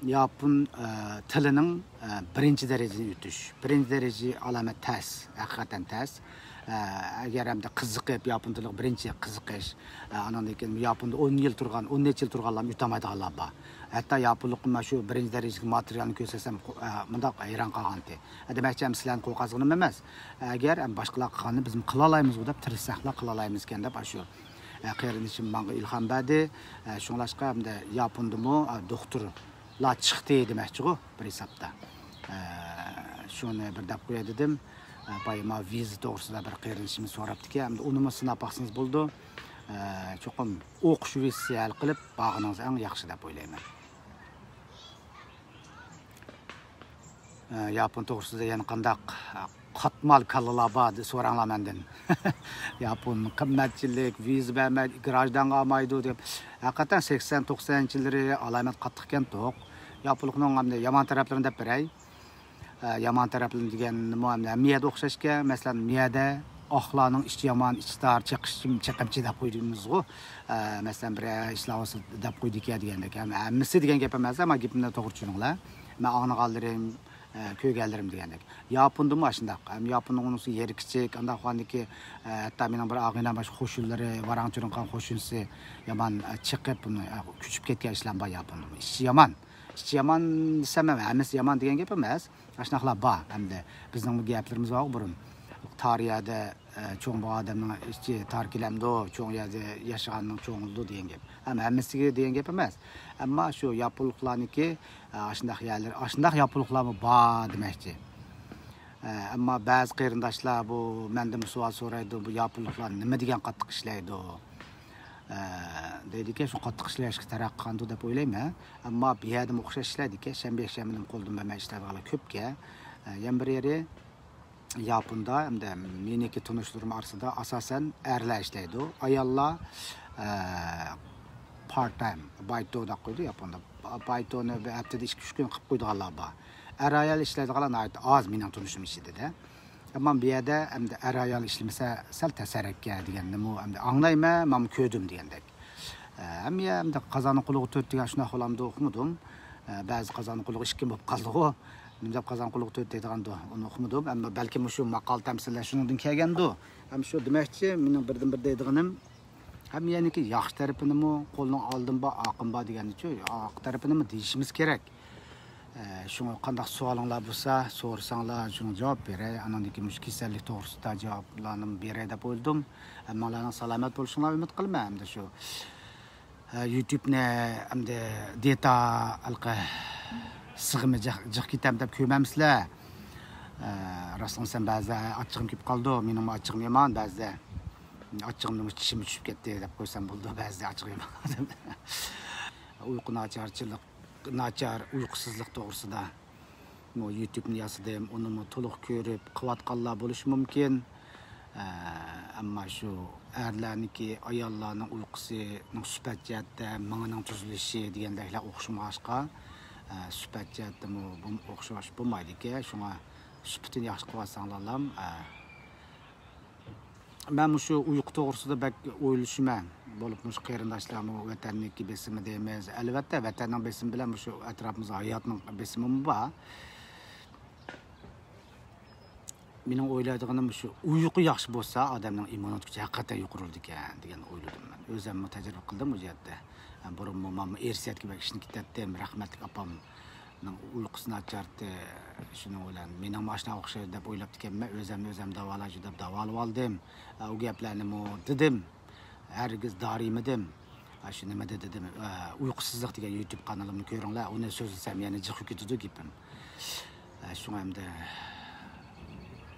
ياپون، ئە، تىلىنىڭ، ئە، بىرىنچى دەرىجىدىن ئۆتۈش. بىرىنچى دەرىجە ئالامەت تەس، ھەقىقەتەن تەس. ئە، ئەگەر ئەمدى قىزىقىپ، ياپون تىلىغا بىرىنچى قىزىقىش، ئە، ئانىڭدىن كېيىن ياپوندا ئون يىل تۇرغان، ئون نەچچە يىل تۇرغانلارمۇ ئۆتەلمەيدىغانلار بار. ھەتتا ياپونلۇق مانا شۇ بىرىنچى دەرىجىلىك ماتېرىيالنى كۆرسەتسەم، ئە، مۇنداق ھەيران قالغانتى. ئە، دېمەكچى، ئەمدى سىلەرنى قورقازغىنىم ئەمەس. ئەگەر ئەمدى باشقىلار قىلغاننى بىزمۇ قىلالايمىزغۇ دەپ تىرىشساقلا قىلالايمىزكەن دەپ، ئاشۇ، ئە، قېرىندىشىم ماڭا ئىلھام بەردى. ئە، شۇڭلاشقا ئەمدى ياپوندىمۇ، ئە، دوختۇرلار چىقتى دېمەكچىغۇ بىر ھېسابتا. ئە، شۇنى بىر دەپ قوياي دېدىم. ئە، بايا ماۋۇ ۋىزا توغرىسىدا بىر قېرىندىشىمىز سوراپتىكەن. ئەمدى ئۇنىمۇ سىناپ باقسىڭىز بولىدۇ. ئە، چوقۇم ئوقۇش ۋىزىسى ھەل قىلىپ بارغىنىڭىز ئەڭ ياخشى دەپ ئويلايمەن. ئە، ياپون توغرىسىدا يەنە قانداق، ئە، قاتمال كاللىلار بار دە-، سوراڭلار مەندىن. ياپون قىممەتچىلىك، ۋىزا بەرمەيدۇ، گراژدانغا ئالمايدۇ دەپ. ھەقىقەتەن سەكسەن، توقسەنىنچى يىللىرى ئالامەت قاتتىقكەنتۇق. ياپونلۇقنىڭ ئەمدى يامان تەرەپلىرىنى دەپ بېرەي. ئە، يامان تەرەپلىرى دېگەنمۇ ھەمدە ھەممە يەردە ئوخشاشكەن. مەسىلەن، مۇ يەردە ئاقلارنىڭ ئىچى يامان، ئىچى تار، چېقىمچى دەپ قويىمىزغۇ. ئە، مەسىلەن، بىر ئىشلار بولسا دەپ قويىدىكەن دېگەندەك. ھەم ھەممىسى دېگەن گەپ ئەمەس، ئەمما گېپىمنى توغرا چۈشىنىڭلار. مەن ئاڭلىغانلىرىم، ئە، كۆرگەنلىرىم دېگەندەك. ياپوندىمۇ ئاشۇنداق. ھەم ياپوننىڭ ئۇنىڭسى يېرى كىچىك، ئانداق ۋاندىكى، ئە، ھەتتا مېنىڭ بىر ئاغىنەم باشقا قوشۇنلىرى، ۋاراڭ-چۇرۇڭ قىلغان قوشۇنسى يامان، ئە، چېقىپ، بۇنى، ئە، كۆچۈپ كەتكەن ئىشلار بار ياپوندىمۇ. ئىچى يامان. ئىچى يامان دېسەم، ھەممىسى يامان دېگەن گەپ ئەمەس. ئاشۇنداقلار بار. ھەمدە بىزنىڭ گەپلىرىمىز بارغۇ بۇرۇن. تار يەردە، ئە، چوڭ بولغان ئادەمنىڭ ئىچى تار كېلەمدۇ، چوڭ يەردە ياشىغاننىڭ چوڭ بولىدۇ دېگەن گەپ. ھەم ھەممىسىگە دېگەن گەپ ئەمەس. ئەمما شۇ ياپونلۇقلارنىڭكى، ئە، ئاشۇنداق يەرلىرى، ئاشۇنداق ياپونلۇقلارمۇ بار دېمەكچى. ئە، ئەمما بەزى قېرىنداشلار بۇ مەندىن سوئال سورايدۇ، بۇ ياپونلۇقلار نېمە دېگەن قاتتىق ئىشلەيدۇ؟ ئە، دەيدىكەن، شۇ قاتتىق ئىشلەشكە تەرەققىي قىلغاندۇ دەپ ئويلايمەن. ئەمما بۇ يەردىمۇ ئوخشاش ئىشلەيدىكەن، شەنبە، يەكشەنبىنىمۇ قولدىن بەرمەي ئىشلەيدىغانلار كۆپكەن. ئە، يەنە بىر يېرى، ياپوندا ھەمدە مېنىڭكى تونۇشلىرىم ئارىسىدا ئاساسەن ئەرلەر ئىشلەيدۇ. ئاياللار، ئە، پارت تايم، بايتو دەپ قويىدۇ ياپوندا. بايتونى بىر ھەپتىدە ئىككى، ئۈچ كۈن قىلىپ قويىدىغانلار بار. ئەر-ئايال ئىشلەيدىغانلار ناھايىتى ئاز مېنىڭ تونۇشۇم ئىچىدە. ئەمما بۇ يەردە ئەمدى ئەر-ئايال ئىشلىمىسە سەل تەسرەككەن دېگەننىمۇ ئەمدى ئاڭلايمەن، مەنمۇ كۆردۈم دېگەندەك. ئە، ھەم يە ئەمدى قازاننىڭ قۇلىقى تۆت دېگەن شۇنداق بولامدۇ ئۇقمىدىم. ئە، بەزى قازاننىڭ قۇلىقى ئىككى بولۇپ قالدىغۇ. نېمە دەپ قازان قۇلىقى تۆت دەيدىغاندۇ، ئۇنى ئۇقمىدىم. ئەمما بەلكىم مۇشۇ ماقال تەمسىللەر شۇنىڭدىن كەلگەندۇ. ھەم شۇ دېمەكچى، مېنىڭ بىردىن بىر دەيدىغىنىم، ھەممە يەرنىڭكى ياخشى تەرىپىنىمۇ، قولنىڭ ئالدىمۇ بار، ئارقىمۇ بار دېگەننىچۇ، ئارقا تەرىپىنىمۇ دېيىشىمىز كېرەك. ئە، شۇڭا قانداق سوئالىڭلار بولسا سورىساڭلار، شۇڭا جاۋاب بېرەي. ئانىڭدىن كېيىن مۇشۇ كېسەللىك توغرىسىدا جاۋابلارنىمۇ بېرەي دەپ ئويلىدىم. ھەممىڭلارنىڭ سالامەت بولۇشۇڭلارنى ئۈمىد قىلىمەن. ئەمدى شۇ، ئە، يۇتۇبنى ئەمدى دېتا ھېلىقى سىغىمى جىق، جىق كېتەم دەپ كۆرمەمسىلەر. ئە، راستىنى ئېيتسام، بەزىدە ئاچچىقىم كېلىپ قالىدۇ. مېنىڭمۇ ئاچچىقىم يامان بەزىدە. ئاچچىقىمدىن چىشىم چۈشۈپ كەتتى دەپ قويسام بولىدۇ، بەزىدە ئاچچىقىم يامان. ئۇيقۇ ناچارچىلىق، ناچار ئۇيقۇسىزلىق توغرىسىدا بۇ يۇتۇبنى ياسىدىم. ئۇنىمۇ تولۇق كۆرۈپ قىلىۋاتقانلار بولۇشى مۇمكىن. ئە، ئەمما شۇ ئەرلەرنىڭكى، ئاياللارنىڭ ئۇيقۇسىنىڭ سۈپەت جەھەتتە مېڭىنىڭ تۈزۈلۈشى دېگەندەكلەر ئوخشىمىغاچقا، ئە، سۈپەت جەھەتتىمۇ بۇ ئوخشاش بولمايدىكەن. شۇڭا سۈپىتىنى ياخشى قىلىۋالساڭلارلام، ئە، مەن مۇشۇ ئۇيقۇ توغرىسىدا بەك ئويلىشىمەن. بولۇپ مۇشۇ قېرىنداشلارمۇ ۋەتەننىڭكى بېسىمى دەيمىز. ئەلۋەتتە، ۋەتەننىڭ بېسىمى بىلەن مۇشۇ ئەتراپىمىزدا ھاياتنىڭ بېسىمىمۇ بار. مېنىڭ ئويلايدىغىنىم شۇ، ئۇيقۇ ياخشى بولسا، ئادەمنىڭ ئىممۇنىتېتى كۈچى ھەقىقەتەن يۇقىرىلىدىكەن دېگەن ئويلىدىم مەن. ئۆزۈممۇ تەجرىبە قىلدىم بۇ جەھەتتە. بۇرۇنمۇ مانا ئىرسىيەتكە بەك ئىشىنىپ كېتەتتىم. رەھمەتلىك ئاپامنىڭ ئۇيقۇسى ناچارتى. شۇنىڭ بىلەن مېنىڭمۇ ئاشۇنداق ئوخشايدۇ دەپ ئويلاپتىكەنمەن. ئۆزۈمنى ئۆزۈم داۋالايچۇ دەپ داۋالىۋالدىم. ئۇ گەپلەرنىمۇ دېدىم. ھەرگىز دارى يېمىدىم. ئاشۇ نېمىدە دېدىم، ئە، ئۇيقۇسىزلىق دېگەن يۇتۇب قانىلىمنى كۆرۈڭلار. ئۇنى سۆزلىسەم يەنە جىق كېتىدۇ گېپىم. ئە، شۇڭا ئەمدى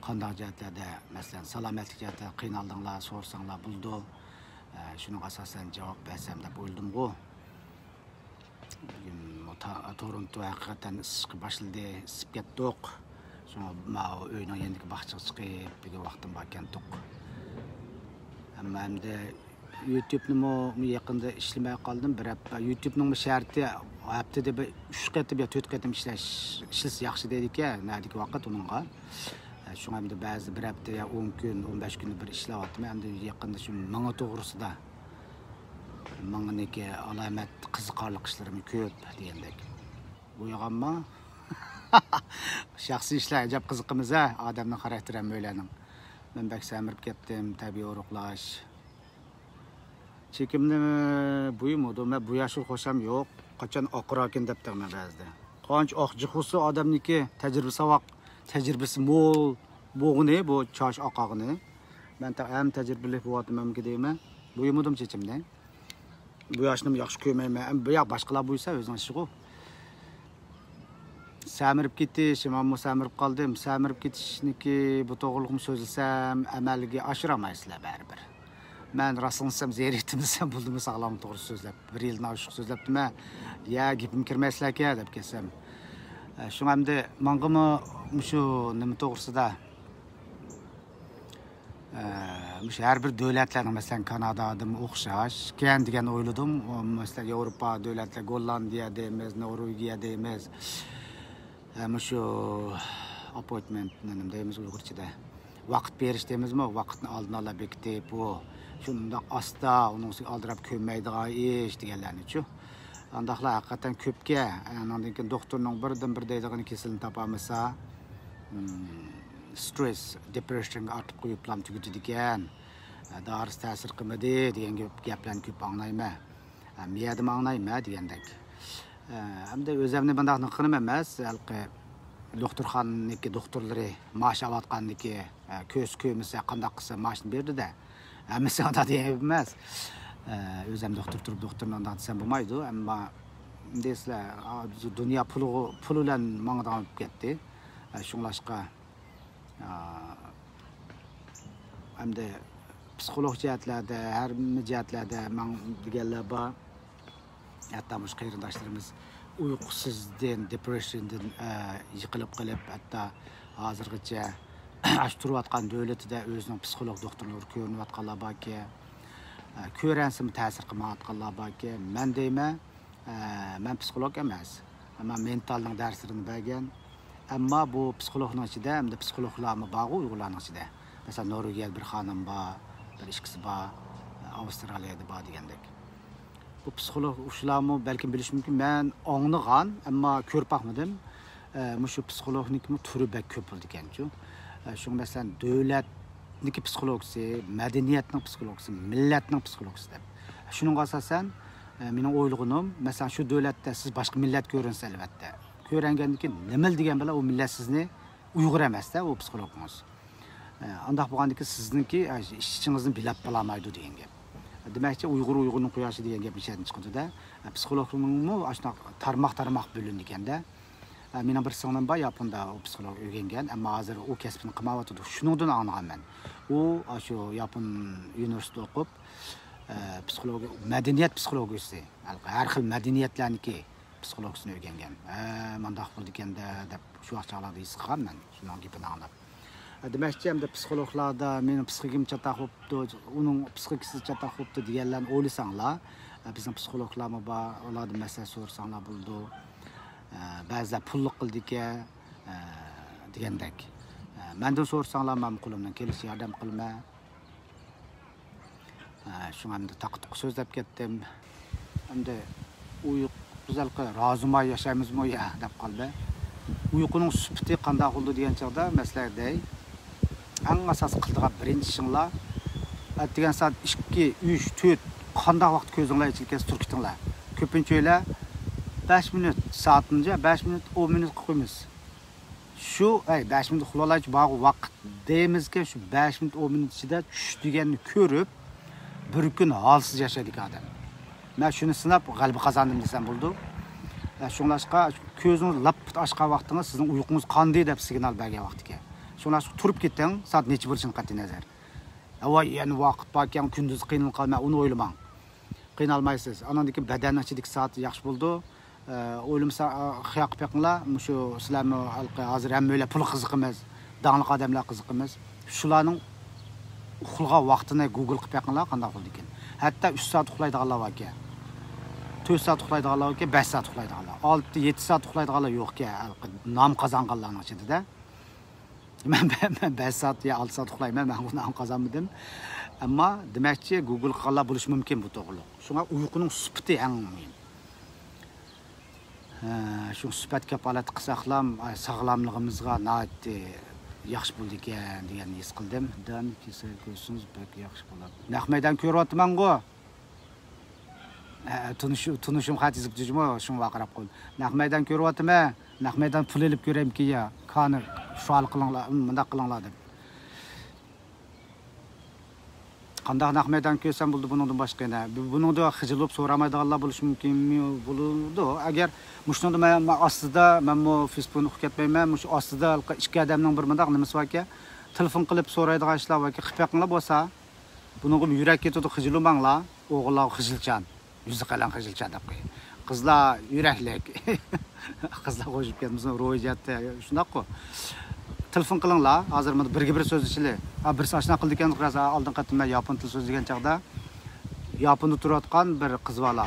قانداق جەھەتلەردە، مەسىلەن، سالامەتلىك جەھەتتە قىينالدىڭلار، سورىساڭلار بولىدۇ. ئە، شۇنىڭغا ئاساسەن جاۋاب بەرسەم دەپ ئويلىدىمغۇ. بۈگۈن تا-، تورونتو ھەقىقەتەن ئىسسىشقا باشلىدى، ئىسسىپ كەتتۇق. شۇڭا ماۋۇ ئۆينىڭ يېنىدىكى باغچىغا چىقىپ، بۈگۈن ۋاقتىم بار كەلدۇق. ئەمما ئەمدى يۇتۇبنىمۇ يېقىندا ئىشلىمەي قالدىم. بىر ھەپتە يۇتۇبنىڭمۇ شەرتى ھەپتىدە بىر ئۈچ قېتىم يا تۆت قېتىم ئىشلەش، ئىشلىسە ياخشى دەيدىكەن، نەدىكى ۋاقىت ئۇنىڭغا. شۇڭا ئەمدى بەزى بىر ھەپتە يا ئون كۈن، ئون بەش كۈندە بىر ئىشلەۋاتىمەن. ئەمدى يېقىندا شۇ مېڭە توغرىسىدا، مېڭىنىڭكى ئالامەت قىزىقارلىق ئىشلىرىمۇ كۆپ دېگەندەك. بويىغانما؟ شەخسىي ئىشلار ئەجەب قىزىقىمىز ھە، ئادەمنىڭ خاراكتېرى ھەممەيلەننىڭ. مەن بەك سەمرىپ كەتتىم، تەبىئىي ئورۇقلاش. چېكىمنى بويىمىدۇ، مەن بوياشقا خوشام يوق. قاچان ئاقىراكىن دەپ تۇرىمەن بەزىدە. قانچە ئاق جىق بولسا ئادەمنىڭكى تەجرىبە ساۋاق، تەجرىبىسى مول بولغىنى بۇ چاچ ئاقاغىنى. مەن تېخى ھەم تەجرىبىلىك بولۇۋاتىمەنمىكىن دەيمەن. بويىمىدىم چېچىمنى. بوياشنىمۇ ياخشى كۆرمەيمەن. ئەمما بۇ ياق باشقىلار بويىسا ئۆزىنىڭ ئىشىغۇ. سەمرىپ كېتىش، مەنمۇ سەمرىپ قالدىم. سەمرىپ كېتىشنىكى بۇ توغرىلىقمۇ سۆزلىسەم، ئەمەلگە ئاشۇرالمايسىلەر بەرىبىر. مەن راستىنى ئېيتسام، زېرىكتىم دېسەم بولدىمۇ، ساغلام توغرىسىدا سۆزلەپ. بىر يىلدىن ئاشۇق سۆزلەپتىمەن. يا، گېپىمگە كىرمەيسىلەركەن دەپ كەتسەم. ئە، شۇڭا ئەمدى ماڭىمۇ مۇشۇ نېمە توغرىسىدا، ئە، مۇشۇ ھەر بىر دۆلەتلەرنىڭ، مەسىلەن، كانادادىمۇ ئوخشاشكەن دېگەن ئويلىدىم. ئۇ، مەسىلەن، ياۋروپا دۆلەتلەر، گوللاندىيە دەيمىز، نورۋېگىيە دەيمىز. ئە، مۇشۇ ئاپوينتمېنت نېمە دەيمىز ئۇيغۇرچىدا؟ ۋاقىت بېرىش دەيمىزمۇ؟ ۋاقىتنى ئالدىن ئالا بېكىتىپ، ئۇ شۇنداق ئاستا، ئۇنىڭ ئۈستىگە ئالدىراپ كۆنمەيدىغان ئىش دېگەنلەرنىچۇ. ئانداقلار ھەقىقەتەن كۆپكەن. ئانىڭدىن كېيىن دوختۇرنىڭ بىردىن بىر دەيدىغىنى كېسىلىنى تاپالمىسا، سترېس، دېپرېشنغا ئارتىپ قويۇپلام تۈگىتىدىكەن. دارىسى تەسىر قىلمىدى دېگەن گەپ، گەپلەرنى كۆپ ئاڭلايمەن. مىيەدىمۇ ئاڭلايمەن دېگەندەك. ئەمدى ئۆزۈمنى بۇنداق نىققىنىم ئەمەس، ھېلىقى دوختۇرخانىنىڭكى دوختۇرلىرى مائاش ئاۋاتقاندىكى، كۆرسە كۆرمىسە قانداق قىلسا مائاشنى بېرىدۇ-دە. ھەممىسى ئانداق دېگەن گەپ ئەمەس. ئۆزۈم دوختۇر تۇرۇپ دوختۇرنى ئانداق دېسەم بولمايدۇ. ئەمما دەيسىلەر، دۇنيا پۇلىغا، پۇل بىلەن ماڭىدىغان بولۇپ كەتتى. شۇڭلاشقا، ئەمدى پسىخولوگ جەھەتلەردە، ھەممە جەھەتلەردە ماڭ دېگەنلەر بار. ھەتتا مۇشۇ قېرىنداشلىرىمىز ئۇيقۇسىزدىن، دېپرېشندىن، ئە، يىقىلىپ قېلىپ، ھەتتا ھازىرغىچە ئاشۇ تۇرۇۋاتقان دۆلىتىدە ئۆزىنىڭ پسىخولوگ دوختۇرلىرىغا كۆرۈنۈۋاتقانلار باركەن. ئە، كۆرەنسىمۇ تەسىر قىلمايۋاتقانلار باركەن. مەن دەيمەن، ئە، مەن پسىخولوگ ئەمەس. ئەمما مېنتالنىڭ دەرسلىرىنى بەرگەن. ئەمما بۇ پسىخولوگنىڭ ئىچىدە، ئەمدى پسىخولوگلارمۇ بارغۇ ئۇيغۇرلارنىڭ ئىچىدە. مەسىلەن، نورۋېگىيەدە بىر خانىم بار، بىر ئىككىسى بار، ئاۋسترالىيەدە بار دېگەندەك. بۇ پسىخولوگ ئۇشۇلارمۇ بەلكىم بىلىشى مۇمكىن. مەن ئاڭلىغان، ئەمما كۆرۈپ باقمىدىم. ئە، مۇشۇ پسىخولوگنىڭكىمۇ تۈرى بەك كۆپ بولىدىكەنچۇ. ئە، شۇڭا مەسىلەن، دۆلەتنىڭكى پسىخولوگىسى، مەدەنىيەتنىڭ پسىخولوگىسى، مىللەتنىڭ پسىخولوگىسى دەپ. شۇنىڭغا ئاساسەن، ئە، مېنىڭ ئويلىغىنىم، مەسىلەن، شۇ دۆلەتتە سىز باشقا مىللەت كۆرۈنسە، ئەلۋەتتە. كۆرەنگەندىن كېيىن نېمىلا دېگەن بىلەن ئۇ مىللەت سىزنى ئۇيغۇر ئەمەس-دە، ئۇ پسىخولوگىڭىز. ئە، ئانداق بولغاندىن كېيىن سىزنىڭكى، ئە، ئىچ-ئىچىڭىزنى بىلاپ بولالمايدۇ دېگەن گەپ. دېمەكچى، ئۇيغۇر ئۇيغۇرنىڭ قۇياشى دېگەن گەپ مىشەدىن چىقىدۇ-دە. ئە، پسىخولوگنىڭمۇ ئاشۇنداق تارماق-تارماق بۆلۈنىدىكەن-دە. مېنىڭ بىر سىڭلىم بار ياپوندا، ئۇ پسىخولوگ ئۆگەنگەن، ئەمما ھازىر ئۇ كەسىپنى قىلمايۋاتىدۇ. شۇنىڭدىن ئاڭلىغان مەن. ئۇ ئاشۇ ياپون ئۇنىۋېرسىتېتىدا ئوقۇپ، ئە، پسىخولوگىيە، مەدەنىيەت پسىخولوگىيىسى، ھەر خىل مەدەنىيەتلەرنىڭكى پسىخولوگىيىسىنى ئۆگەنگەن. ھە، مانداق بولىدىكەن-دە دەپ شۇ ۋاقىت چاغلاردا ھېس قىلغان مەن شۇنىڭ گېپىنى ئاڭلاپ. دېمەكچى، ئەمدى پسىخولوگلاردا مېنىڭ پسىخىكىم چاتاق بوپتۇ، ئۇنىڭ پسىخىكىسى چاتاق بوپتۇ دېگەنلەرنى ئويلىساڭلار، بىزنىڭ پسىخولوگلارمۇ بار، ئۇلاردىن مەسلىھەت سورىساڭلار بولىدۇ. بەزىلەر پۇللۇق قىلىدىكەن، دېگەندەك. مەندىن سورىساڭلار، مەن قولۇمدىن كېلىشىچە ياردەم قىلىمەن. ھە، شۇڭا ئەمدى تاقا-تۇقا سۆزلەپ كەتتىم. ئەمدى ئۇيقۇ، بىز ھېلىقى رازىماي ياشايمىزمۇ يا دەپ قالدى. ئۇيقۇنىڭ سۈپىتى قانداق بولىدۇ دېگەن چاغدا، مەسىلەن دەي، ئەڭ ئاساسىي قىلىدىغان بىرىنچى ئىشىڭلار، ئەتىگەن سائەت ئىككى، ئۈچ، تۆت، قانداق ۋاقىت كۆزۈڭلار ئېچىلىپ كەتسە تۇرۇپ كېتىڭلار. كۆپىنچە ئۆيلەر بەش مىنۇت، سائەتنىچە بەش مىنۇت، ئون مىنۇتقا قويىمىز. شۇ، ئەي، بەش مىنۇت ئۇخلاۋالايچۇ، بارغۇ ۋاقىت دەيمىزكەن، شۇ بەش مىنۇت، ئون مىنۇت ئىچىدە چۈش دېگەننى كۆرۈپ، بىر كۈن ھالسىز ياشايدىكەن ئادەم. مەن شۇنى سىناپ غەلىبە قازاندىم دېسەم بولىدۇ. ئە، شۇڭلاشقا كۆزىڭىز لاپپىدە ئاچقان ۋاقتىڭىز سىزنىڭ ئۇيقۇڭىز قاندى دەپ سىگنال بەرگەن ۋاقتىكەن. شۇڭلاشقا تۇرۇپ كېتىڭ، سائەت نەچچە بولۇشىدىن قەتئىينەزەر. ۋاي، يەنە ۋاقىت باركەن، كۈندۈز قىينىلىپ قالىمەن، ئۇنى ئويلىماڭ. قىينالمايسىز. ئاناندىن كېيىن بەدەننىڭ ئىچىدىكى سائەت ياخشى بولىدۇ. ئە، ئويلىمىسا، ئە، خىيال قىلىپ بېقىڭلار. مۇشۇ سىلەرمۇ ھېلىقى ھازىر ھەممەيلەن پۇلغا قىزىقىمىز، داڭلىق ئادەملەر قىزىقىمىز. شۇلارنىڭ ئۇخلىغان ۋاقتىنى گۇگل قىلىپ بېقىڭلار، قانداق بولىدىكەن. ھەتتا ئۈچ سائەت ئۇخلايدىغانلار باركەن. تۆت سائەت ئۇخلايدىغانلار باركەن، بەش سائەت ئۇخلايدىغانلار. ئالتە، يەتتە سائەت ئۇخلايدىغانلار يوقكەن، ھېلىقى نام قازانغانلارنىڭ ئىچىدە. مەن، مەن، مەن بەش سائەت يا ئالتە سائەت ئۇخلايمەن، مەن ئۇنى قازانمىدىم. ئەمما دېمەكچى، گۇگل قىلغانلار بولۇشى مۇمكىن بۇ توغرۇلۇق. شۇڭا ئۇيقۇنىڭ سۈپىتى ئەڭ مۇھىم. ھە، شۇ سۈپەت كاپالەتلىك قىلساقلام، ئاي، ساغلاملىقىمىزغا ناھايىتى ياخشى بولىدىكەن دېگەننى ھېس قىلدىم. دان كېسەل كۆرسىڭىز بەك ياخشى بولاتتى. نەق مەيدان كۆرۈۋاتىمەنغۇ. ھە، تونۇش-، تونۇشۇم خەت يېزىپتۇ جۇمۇ، شۇڭا ۋارقىراپ قالدىم. نەق مەيدان كۆرۈۋاتىمەن، نەق مەيدان پۇل ئېلىپ كۆرەيمىكىن يا، كانى شۇ ھال قىلىڭلار، مۇنداق قىلىڭلار دەپ. قانداق نەق مەيدان كۆرسەم بولىدۇ بۇنىڭدىن باشقا يەنە؟ بۇ-، بۇنىڭدا خىجىل بولۇپ سورىمايدىغانلار بولۇشى مۇمكىنمۇ؟ بولىدۇ. ئەگەر مۇشۇنىڭدا مەن، مەن ئاستىدا، مەنمۇ فېيسبۇكنى ئۇقۇپ كەتمەيمەن، مۇشۇ ئاستىدا ھېلىقى ئىككى ئادەمنىڭ بىر مۇنداق نېمىسى باركەن، تېلېفون قىلىپ سورايدىغان ئىشلار باركەن، قىلىپ بېقىڭلار بولسا. بۇنىڭغىمۇ يۈرەك كېتىدۇ، خىجىل بولماڭلار. ئوغۇللارغا خىجىلچان، يۈزى قېلىن خىجىلچان دەپ قوياي. قىزلار يۈرەكلىك. قىزلار قوشۇپ كەتمىسۇن، روھىي جەھەتتە شۇنداققۇ. تېلېفون قىلىڭلار، ھازىر مانا بىرگە بىر سۆزلىشىلى. ھا، بىرسى ئاشۇنداق قىلىدىكەن، راست، ھا، ئالدىنقى قېتىم مەن ياپون تىلى سۆزلىگەن چاغدا، ياپوندا تۇرۇۋاتقان بىر قىز بالا.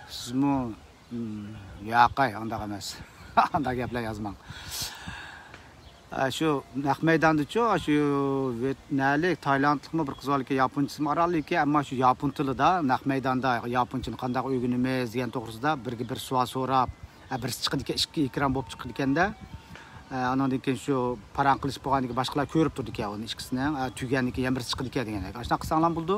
سىزمۇ، م، ياقەي، ئانداق ئەمەس. ئانداق گەپلەر يازماڭ. ئە، شۇ نەق مەيداندىچۇ، شۇ ۋېت-، نەلىك، تايلاندلىقمۇ بىر قىز باركەن، ياپونچىسىمۇ ئارانلا ئىكەن، ئەمما شۇ ياپون تىلىدا، نەق مەيداندا ياپونچىنى قانداق ئۆگىنىمىز دېگەن توغرىسىدا بىرگە بىر سوئال سوراپ، ئە، بىرسى چىقىدىكەن، ئىككى ئېكران بولۇپ چىقىدىكەندە. ئە، ئاناندىن كېيىن شۇ پاراڭ قىلىشىپ بولغاندىن كېيىن باشقىلار كۆرۈپ تۇرىدىكەن ئۇنى ئىككىسىنى، ئە، تۈگەندىن كېيىن يەنە بىرسى چىقىدىكەن دېگەندەك. ئاشۇنداق قىلساڭلار بولىدۇ.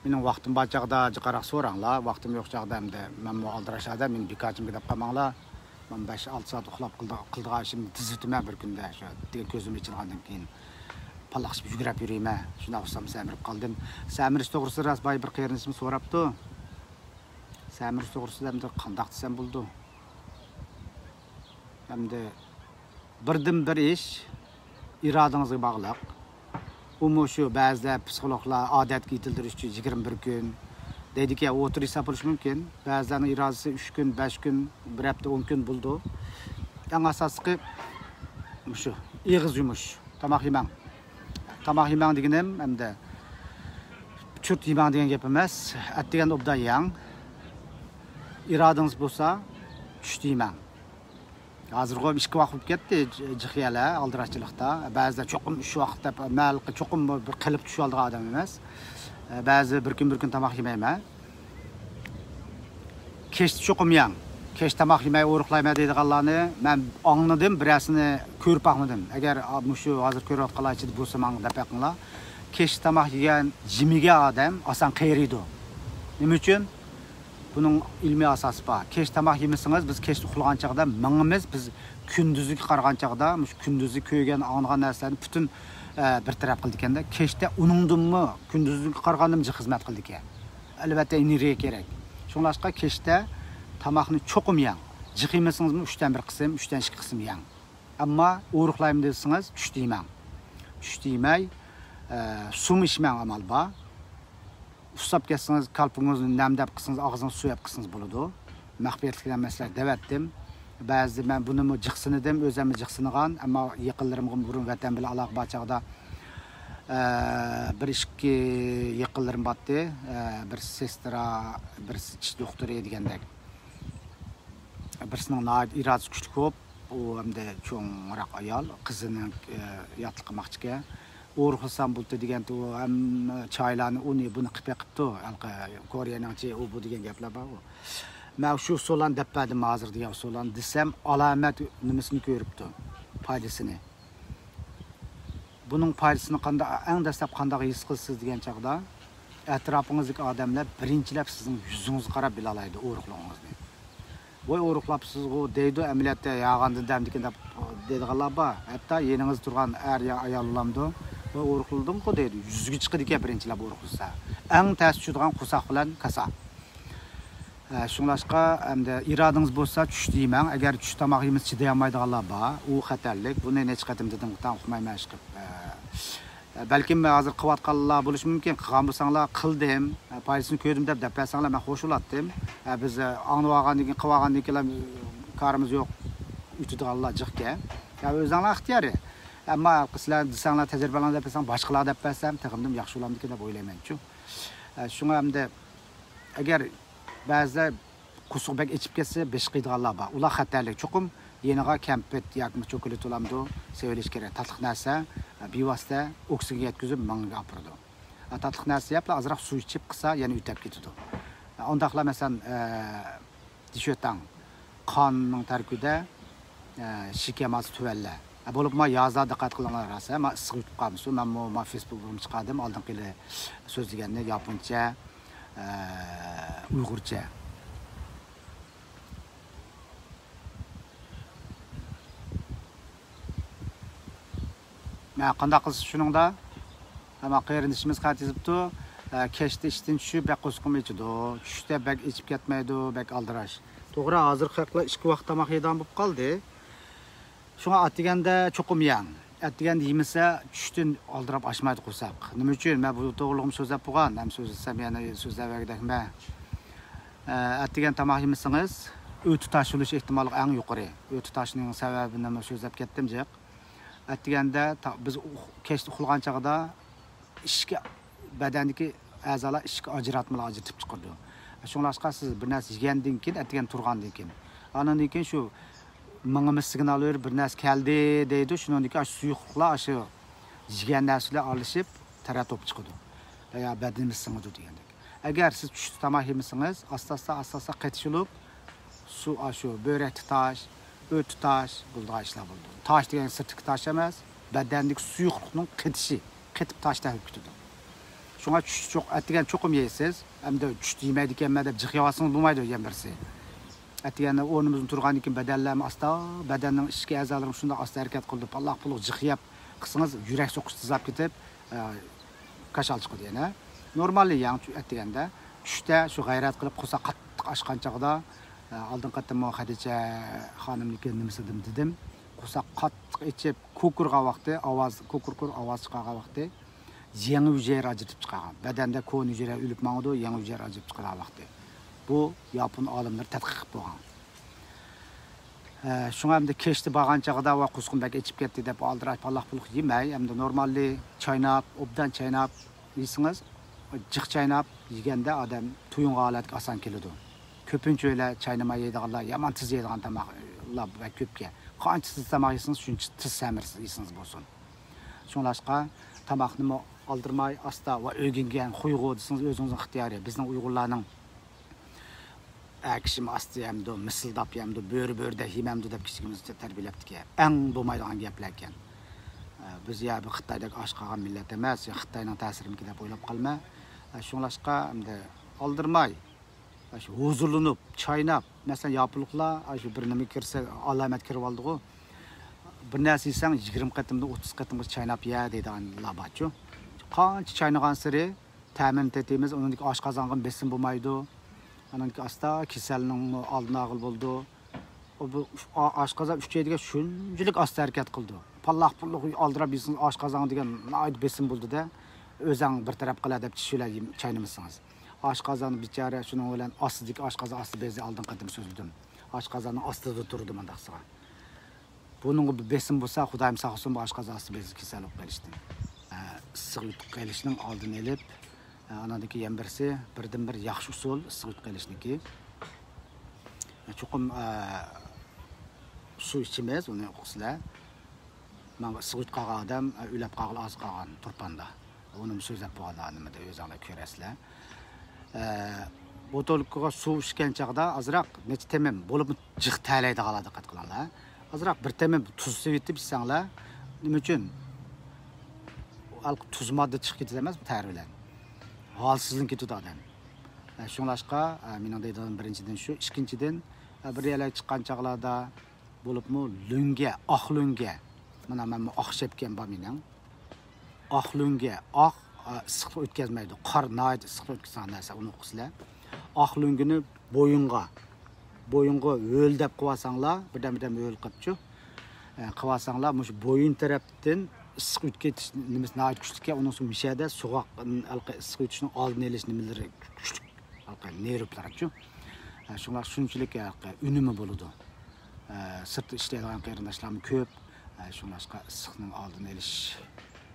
مېنىڭ ۋاقتىم بار چاغدا جىقراق سوراڭلار، ۋاقتىم يوق چاغدا ئەمدى مەنمۇ ئالدىراش ئادەم، مېنى بىكارچىمغا دەپ قالماڭلار. مەن بەش-ئالتە سائەت ئۇخلاپ قىلىدىغان ئىشىمنى تۈزىتىمەن بىر كۈندە، شۇ دېگەن كۆزۈم ئېچىلغاندىن كېيىن پاللاقشىپ يۈگۈرۈپ يۈرىمەن. شۇنداق بولسام سەمرىپ قالدىم. سەمرىش توغرىسىدا راست بايا بىر قېرىندىشىم سوراپتۇ. سەمرىش توغرىسىدا ئەمدى قانداق دېسەم بولىدۇ؟ ئەمدى بىردىنبىر ئىش ئىرادىڭىزگە باغلىق. ئۇمۇ شۇ بەزىلەر پسىخولوگلار ئادەتكە يېتىلدۈرۈش ئۈچۈن يىگىرمە بىر كۈن دەيدىكەن، ئوتتۇرا ھېساب بولۇشى مۇمكىن. بەزىلەرنىڭ ئىرادىسى ئۈچ كۈن، بەش كۈن، بىر ھەپتە، ئون كۈن بولىدۇ. ئەڭ ئاساسلىقى مۇشۇ ئېغىز يۇمۇش، تاماق يېمەڭ. تاماق يېمەڭ دېگىنىم ئەمدى چۇرت يېمەڭ دېگەن گەپ ئەمەس. ئەتىگەن ئوبدان يەڭ. ئىرادىڭىز بولسا چۈشتە يېمەڭ. ھازىرغۇ ئىككى ۋاق بولۇپ كەتتى، ج-، جىق يەرلەر ئالدىراشچىلىقتا. بەزىدە چوقۇم ئۈچ ۋاق دەپ، مەن چوقۇم بىر قېلىپ چۈشۈۋالىدىغان ئادەم ئەمەس. بەزى بىر كۈن، بىر كۈن تاماق يېمەيمەن. كەچتە چوقۇم يەڭ. كەچ تاماق يېمەي ئورۇقلايمەن دەيدىغانلارنى مەن ئاڭلىدىم، بىرەرسىنى كۆرۈپ باقمىدىم. ئەگەر، ئا، مۇشۇ ھازىر كۆرۈۋاتقانلار ئىچىدە بولسا ماڭا دەپ بېقىڭلار. كەچتە تاماق يېگەن، جىم يېگەن ئادەم ئاسان قېرىيدۇ. نېمە ئۈچۈن؟ بۇنىڭ ئىلمىي ئاساسى بار. كەچ تاماق يېمىسىڭىز، بىز كەچتە ئۇخلىغان چاغدا مېڭىمىز، بىز كۈندۈزگە قارىغان چاغدا، مۇشۇ كۈندۈزدە كۆرگەن، ئاڭلىغان نەرسىلەرنى پۈتۈن، ئە، بىر تەرەپ قىلىدىكەندە، كەچتە ئۇنىڭدىنمۇ كۈندۈزگە قارىغاندىمۇ جىق خىزمەت قىلىدىكەن. ئەلۋەتتە، ئېنېرگىيە كېرەك. شۇڭلاشقا كەچتە تاماقنى چوقۇم يەڭ. جىق يېمىسىڭىزمۇ ئۈچتىن بىر قىسىم، ئۈچتىن ئىككى قىسىم يەڭ. ئەمما ئورۇقلايمەن دېسىڭىز، چۈشتە يېمەڭ. چۈشتە يېمەي، ئە، سۇمۇ ئىچمەڭ، ئامال بار. ئۇسساپ كەتسىڭىز، كالپۇكىڭىزنى نەم دەپ قىلسىڭىز، ئاغزىڭىزغا سۇ دەپ قىلسىڭىز بولىدۇ. مەخپىيەتلىك بىلەن مەسلىھەت دەۋەتتىم. بەزىدە مەن بۇنىمۇ جىقسىنىدىم، ئۆزۈممۇ جىقسىنغان، ئەمما يېقىنلىرىمغا بۇرۇن ۋەتەن بىلەن ئالاقە بار چاغدا، ئە، بىر ئىككى يېقىنلىرىم بارتتى. ئە، بىر سېسترا، بىر چىش دوختۇرى دېگەندەك. بىرسىنىڭ ناھايىتى ئىرادىسى كۈچلۈك بولۇپ، ئۇ ئەمدى چوڭراق ئايال، قىزىنىڭ، ئە، ياتلىق قىلماقچىكەن. ئورۇقلىسام بولدى دېگەنتى، ئۇ ھەممە چايلارنى ئۇنى بۇنى قىلىپ بېقىپتۇ. ھېلىقى كورېيەنىڭچە ئۇ بۇ دېگەن گەپلەر بار ئۇ. مەن شۇ ئۇسۇللارنى دەپ بەردىم ھازىر دېگەن ئۇسۇللارنى دېسەم، ئالامەت نېمىسىنى كۆرۈپتۇ، پايدىسىنى. بۇنىڭ پايدىسىنى قاندا-، ئەڭ دەسلەپ قانداق ھېس قىلىسىز دېگەن چاغدا، ئەتراپىڭىزدىكى ئادەملەر بىرىنچىلەپ سىزنىڭ يۈزىڭىزگە قاراپ بىلالايدۇ ئورۇقلۇقىڭىزنى. ۋاي، ئورۇقلاپسىزغۇ دەيدۇ، ئەمەلىيەتتە ياغاندىن دەمدىكىن دەپ دەيدىغانلار بار. ھەتتا يېنىڭىزدا تۇرغان ئەر يا ئايال بولامدۇ، ۋاي، ئورۇقلىدىڭغۇ دەيدۇ. يۈزىگە چىقىدىكەن بىرىنچىلەپ ئورۇقلىسا. ئەڭ تەس چۈشىدىغان قورساق بىلەن كاسا. ئە، شۇڭلاشقا، ئەمدى ئىرادىڭىز بولسا چۈشتە يېمەڭ. ئەگەر چۈش تاماق يېمىسە چىدىيالمايدىغانلار بار، ئۇ خەتەرلىك. بۇنى نەچچە قېتىم دېدىم، تاڭ ئۇقمايمەن ئىشقىلىپ. ئە، بەلكىم ھازىر قىلىۋاتقانلار بولۇشى مۇمكىن. قىلغان بولساڭلار، قىلدىم، ئە، پايدىسىنى كۆردۈم دەپ دەپ بەرسەڭلار، مەن خوش بولاتتىم. ئە، بىز، ئە، ئاڭلىۋالغاندىن كېيىن، قىلىۋالغاندىن كېيىن، ئە، كارىمىز يوق، ئۆتىدىغانلار جىقكەن. ئە، ئۆزۈڭلار ئىختىيارى. ئەمما سىلەر دېسەڭلار، تەجرىبىلەرنى دەپ بەرسەڭ، باشقىلار دەپ بەرسەم، تېخىمدىن ياخشى بولامدىكىن دەپ ئويلايمەنچۇ. ئە، شۇڭا ئەمدى ئەگەر بەزىدە قورسىقى بەك ئېچىپ كەتسە، بېشى قىيىدىغانلار بار. ئۇلار خەتەرلىك. چوقۇم يېنىغا كەمپۈت ياكى چوكولات بولامدۇ، سېۋىلىش كېرەك. تاتلىق نەرسە، بىۋاسىتە ئوكسىگېن يەتكۈزۈپ مېڭىگە ئاپىرىدۇ. تاتلىق نەرسە يەپلا ئازراق سۇ ئىچىپ قىلسا، يەنە ئۆتەپ كېتىدۇ. ئۇنداقلا مەسىلەن، دىشۆتاڭ، قاننىڭ تەركىبىدە، شېكەر ماسسىسى تۆۋەنلەر. بولۇپمۇ يازدا دىققەت قىلىڭلار، راست، مانا ئىسسىق يۇتۇپ قالمىسۇن. مەنمۇ مانا فېيسبۇكقىمۇ چىقاردىم، ئالدىنقى يىلى سۆزلىگەننى ياپونچە، ئە، ئۇيغۇرچە. مە، قانداق قىلسا شۇنىڭدا؟ ئەمما قېرىندىشىمىز خەت يېزىپتۇ. ئە، كەچتە ئىشتىن چۈشۈپ، بەك قورسىقىم ئېچىدۇ. چۈشتە بەك ئېچىپ كەتمەيدۇ، بەك ئالدىراش. توغرا، ھازىرقى خەقلەر ئىككى ۋاق تاماق يەيدىغان بولۇپ قالدى. شۇڭا ئەتىگەندە چوقۇم يەڭ. ئەتىگەندە يېمىسە، چۈشتىن ئالدىراپ ئاچمايدۇ قورساق. نېمە ئۈچۈن؟ مەن بۇ توغرىلىقمۇ سۆزلەپ بولغان، ھەم سۆزلىسەم يەنە سۆزلەۋەرگۈدەكمەن. ئە، ئەتىگەن تاماق يېمىسىڭىز، ئۆتى تاش بولۇش ئېھتىماللىقى ئەڭ يۇقىرى. ئۆتى تاشنىڭ سەۋەبىنىمۇ سۆزلەپ كەتتىم جىق. ئەتىگەندە تا-، بىز ئۇخ-، كەچتە ئۇخلىغان چاغدا ئىچكى، بەدەندىكى ئەزالار ئىچكى ئاجراتمىلار ئاجرىتىپ چىقىرىدۇ. شۇڭلاشقا سىز بىر نەرسە يېگەندىن كېيىن، ئەتىگەن تۇرغاندىن كېيىن، ئاندىن كېيىن شۇ مېڭىمىز سىگنال بېرىپ، بىر نەرسە كەلدى دەيدۇ. شۇنىڭدىن كېيىن ئاشۇ سۇيۇقلۇقلار ئاشۇ يېگەن نەرسە بىلەن ئارىلىشىپ تەرەت بولۇپ چىقىدۇ. يا بەدىنىمىز سىڭىدۇ دېگەندەك. ئەگەر سىز چۈشتە تاماق يېمىسىڭىز، ئاستا-ئاستا، ئاستا-ئاستا قېتىشىلىپ، سۇ، ئاشۇ بۆرەكتە تاش، ئۆتتە تاش بولىدىغان ئىشلار بولىدۇ. تاش دېگەن سىرتتىكى تاش ئەمەس، بەدەندىكى سۇيۇقلۇقنىڭ قېتىشى، قېتىپ تاشتەك بولۇپ كېتىدۇ. شۇڭا چۈشتە چوق-، ئەتىگەن چوقۇم يەيسىز، ئەمدى چۈشتە يېمەيدىكەنمەن دەپ جىق يەۋالسىڭىز بولمايدۇ يەنە بىرسى. ئەتىگەندە ئورنىمىزدىن تۇرغاندىن كېيىن بەدەنلەرمۇ ئاستا، بەدەننىڭ ئىچكى ئەزالىرىمۇ شۇنداق ئاستا ھەرىكەت قىلىدۇ، پاللاق-پۇللۇق جىق يەپ قىلسىڭىز، يۈرەك سوقۇش تېزلاپ كېتىپ، ئە، كاشال چىقىدۇ يەنە. نورمالنى يەڭ ئەتىگەندە. چۈشتە شۇ غەيرەت قىلىپ، قورساق قاتتىق ئاچقان چاغدا، ئە، ئالدىنقى قېتىممۇ خەدىچە خانىمنىڭكى نېمىسىدىمۇ دېدىم. قورساق قاتتىق ئېچىپ، كۇركۇرىغان ۋاقتى، ئاۋاز، كۇركۇركۇر ئاۋاز چىقارغان ۋاقتى، يېڭى ھۈجەيرە ئاجرىتىپ چىقارغان. بەدەندە كونا ھۈجەيرە ئۆلۈپ ماڭىدۇ، يېڭى ھۈجەيرە ئاجرىتىپ چىقىرغان ۋاقتى. بۇ ياپون ئالىملىرى تەتقىق قىلىپ بولغان. ئە، شۇڭا ئەمدى كەچتە بارغان چاغدا، ۋا قورسىقىم بەك ئېچىپ كەتتى دەپ، ئالدىراش پاللاق-پۇللۇق يېمەي، ئەمدى نورمالنى چايناپ، ئوبدان چايناپ يېسىڭىز، جىق چايناپ يېگەندە ئادەم تويۇنغان ھالەتكە ئاسان كېلىدۇ. كۆپىنچە ئۆيلەر چاينىماي يەيدىغانلار، يامان تېز يەيدىغان تاماقلار بەك كۆپكەن. قانچە تېز تاماق يېسىڭىز، شۇنچە تېز سەمرىسىز يېسىڭىز بولسۇن. شۇڭلاشقا تاماقنىمۇ ئالدىرىماي، ئاستا ۋە ئۆگەنگەن خۇيغۇ دېسىڭىز، ئۆزىڭىزنىڭ ئىختىيارى. بىزنىڭ ئۇيغۇرلارنىڭ ئەر كىشىمۇ ئاستا يەمدۇ، مىسىلداپ يەمدۇ، بۆرە بۆرىدەك يېمەمدۇ دەپ كىچىكىمىزدە تەربىيەلەپتىكەن. ئەڭ بولمايدىغان گەپلەركەن. ئە، بىز يا بىر خىتايدەك ئاچ قالغان مىللەت ئەمەس، يا خىتاينىڭ تەسىرىمىكىن دەپ ئويلاپ قالما. ئە، شۇڭلاشقا ئەمدى ئالدىرىماي، ئاشۇ ھۇزۇرلىنىپ، چايناپ، مەسىلەن، ياپونلۇقلار ئاشۇ بىر نېمە كىرسە، ئالامەت كىرىۋالىدىغۇ. بىر نەرسە يېسەڭ، يىگىرمە قېتىمدىن ئوتتۇز قېتىمغىچە چايناپ يە دەيدىغانلار بارچۇ. قانچە چاينىغانسېرى تەمىنى تېتىيمىز، ئۇنىڭدىكى ئاشقازانغا بېسىم بولمايدۇ. ئانىڭدىكى ئاستا كېسەلنىڭ ئالدىنى ئالغىلى بولىدۇ. ئۇ بۇ ئا-، ئاشقازان ئۈچەيدىگە شۇنچىلىك ئاستا ھەرىكەت قىلىدۇ. پاللاق پۇللۇق ئالدىراپ يېسىڭىز، ئاشقازان دېگەن ناھايىتى بېسىم بولىدۇ-دە. ئۆزەڭ بىر تەرەپ قىلە دەپ چىش بىلەن چاينىمىسىڭىز. ئاشقازان بىچارە شۇنىڭ بىلەن ئاستىدىكى ئاشقازان ئاستى بېزى ئالدىن قېتىم سۆزلىدىم. ئاشقازاننىڭ ئاستىدا تۇرىدۇ مۇنداقسىغا. بۇنىڭغا بىر بېسىم بولسا، خۇدايىم ساقلىسۇن، بۇ ئاشقازان ئاستى بېزى كېسەل بولۇپ قېلىشتىن. ئە، ئىسسىق يۇتۇپ قېلىشنىڭ ئالدىنى ئېلىپ، ئە، ئاناندىن كېيىن يەنە بىرسى، بىردىن بىر ياخشى ئۇسۇل ئىسسىق يۇتۇپ قېلىشنىڭكى. ئە، چوقۇم، ئە، سۇ ئىچىمىز، ئۇنى ئۇقىسىلەر. ماڭا ئىسسىق يۇتۇپ قالغان ئادەم، ئە، ئۆلۈپ قالغىلى ئاز قالغان تۇرپاندا. ئۇنىمۇ سۆزلەپ بولغان ئانىمىدا ئۆزۈڭلار كۆرەرسىلەر. ئە، بوتۇلكىغا سۇ ئىچكەن چاغدا ئازراق نەچچە تېمىم، بولۇپمۇ جىق تەرلەيدىغانلار دىققەت قىلىڭلار. ئازراق بىر تېمىم تۇز سېلىۋېتىپ ئىچسەڭلار، نېمە ئۈچۈن؟ ھېلىقى تۇز ماددا چىقىپ كېتىدۇ ئەمەسمۇ تەر بىلەن. ھالسىزلىنىپ كېتىدۇ ئادەم. ئە، شۇڭلاشقا، ئە، مېنىڭ دەيدىغىنىم بىرىنچىدىن شۇ، ئىككىنچىدىن، ئە، بىر يەرلەرگە چىققان چاغلاردا بولۇپمۇ لۆڭگە، ئاق لۆڭگە. مانا مەنمۇ ئاق شەپكەم بار مېنىڭ. ئاق لۆڭگە، ئاق، ئا، ئىسسىقلىق ئۆتكەزمەيدۇ. قار ناھايىتى ئىسسىقلىق ئۆتكۈزىدىغان نەرسە، ئۇنى ئۇقىسىلەر. ئاق لۆڭگىنى بويۇنغا، بويۇنغا ھۆل دەپ قىلىۋالساڭلار، بىردەم بىردەم ھۆل قىلىپچۇ. ئە، قىلىۋالساڭلار، مۇشۇ بويۇن تەرەپتىن ئىسسىق ئۆتكەش نېمىسى ناھايىتى كۈچلۈككەن، ئۇنىڭ سۆڭ مىشەدە سوغۇق، ھېلىقى ئىسسىق ئۆتۈشنىڭ ئالدىنى ئېلىش نېمىلىرى كۈچلۈك. ھېلىقى نېرۋلارچۇ. ئە، شۇڭلاشقا شۇنچىلىك، ھېلىقى ئۈنۈمى بولىدۇ. ئە، سىرتتا ئىشلەيدىغان قېرىنداشلارمۇ كۆپ. ئە، شۇڭلاشقا ئىسسىقنىڭ ئالدىنى ئېلىش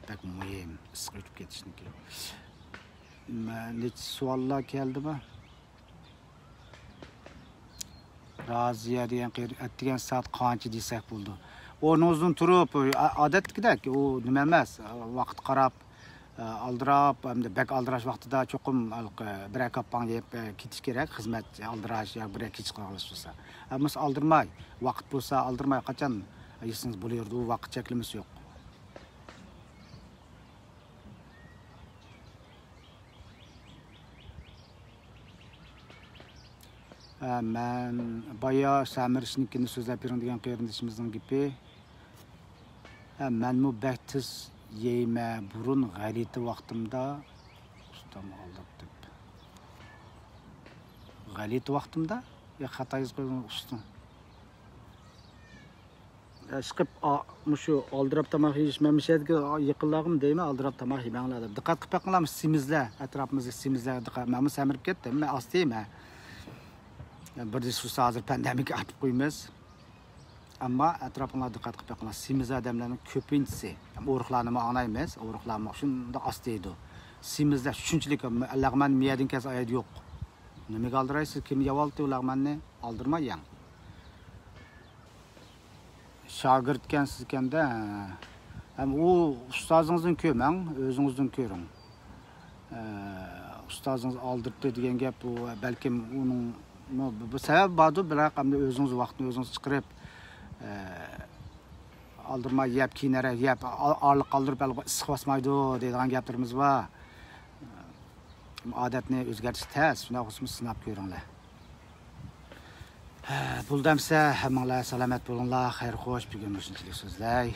بەك مۇھىم، ئىسسىق ئۆتۈپ كېتىشنىڭكى. مە-، نەچچە سوئاللار كەلدىمۇ؟ رازىيە دېگەن قېرى، ئەتىگەن سائەت قانچە دېسەك بولىدۇ؟ ئورنىڭىزدىن تۇرۇپ، ئا-، ئادەتتىكىدەك، ئۇ نېمە ئەمەس، ۋاقىت قاراپ، ئالدىراپ، ئەمدى بەك ئالدىراش ۋاقتىدا چوقۇم ھېلىقى بىرەر كاپپاڭ يەپ، ئە، كېتىش كېرەك، خىزمەت ئالدىراش يا بىرەر كېچىكىپ قالغان بولسا. ئەمما ئالدىرماي، ۋاقىت بولسا ئالدىرماي، قاچان يېسىڭىز بولۇۋېرىدۇ، ئۇ ۋاقىت چەكلىمىسى يوق. ھە، مەن بايا سەمىرىشنىڭكىنى سۆزلەپ بېرىڭ دېگەن قېرىندىشىمىزنىڭ گېپى. ھە، مەنمۇ بەك تېز يەيمەن. بۇرۇن غەلىتە ۋاقتىمدا، ئۇستام ئالداپ دەپ. غەلىتە ۋاقتىمدا؟ يا خاتا يېزىپ قويغان ئۇستام. ئىشقىپ، ئا-، مۇشۇ ئالدىراپ تاماق يېيىش، مەن مۇشۇ يەردىكى يېقىنلارغىمۇ دەيمەن، ئالدىراپ تاماق يېمەڭلار دەپ. دىققەت قىلىپ بېقىڭلار، مۇشۇ سېمىزلەر، ئەتراپىمىزدىكى سېمىزلەرگە دىققەت. مەنمۇ سەمرىپ كەتتىم، مەن ئاستىيمەن. بىر دېسە ھازىر پاندېمىكا ئارتىپ قويىمىز. ئەمما ئەتراپىڭلارغا دىققەت قىلىپ بېقىڭلار، سېمىز ئادەملەرنىڭ كۆپىنچىسى، ئۇرۇقلارنىمۇ ئاڭلايمىز، ئۇرۇقلارمۇ شۇنداق ئاستىيدۇ. سېمىزلەر شۇنچىلىك، لەغمەن مىيەدىن كەلسە ئايدى يوق. نېمىگە ئالدىرايسىز؟ كىم يەۋالدى ئۇ لەغمەننى؟ ئالدىرماي يەڭ. شاگىرتكەنسىزكەندە، ھەم ئۇ ئۇستازىڭىزدىن كۆرمەڭ، ئۆزىڭىزدىن كۆرۈڭ. ئۇستازىڭىز ئالدىرتتى دېگەن گەپ، ئۇ بەلكىم ئۇنىڭ بۇ، بۇ سەۋەب باردۇ، بىراق ئەمدى ئۆزىڭىز ۋاقىتنى ئۆزىڭىز چىقىرىپ، ئالدىرماي يەپ، كېيىنرەك يەپ، ئا-، ئارىلىق قالدۇرۇپ، ئەلبەتتە ئىسسىق باسمايدۇ دەيدىغان گەپلىرىمىز بار. ئادەتنى ئۆزگەرتىش تەس، شۇنداق بولسىمۇ سىناپ كۆرۈڭلار. ھە، بولدى ئەمسە، ھەممىڭلار سالامەت بولۇڭلار، خەير خوش، بۈگۈن مۇشۇنچىلىك سۆزلەي.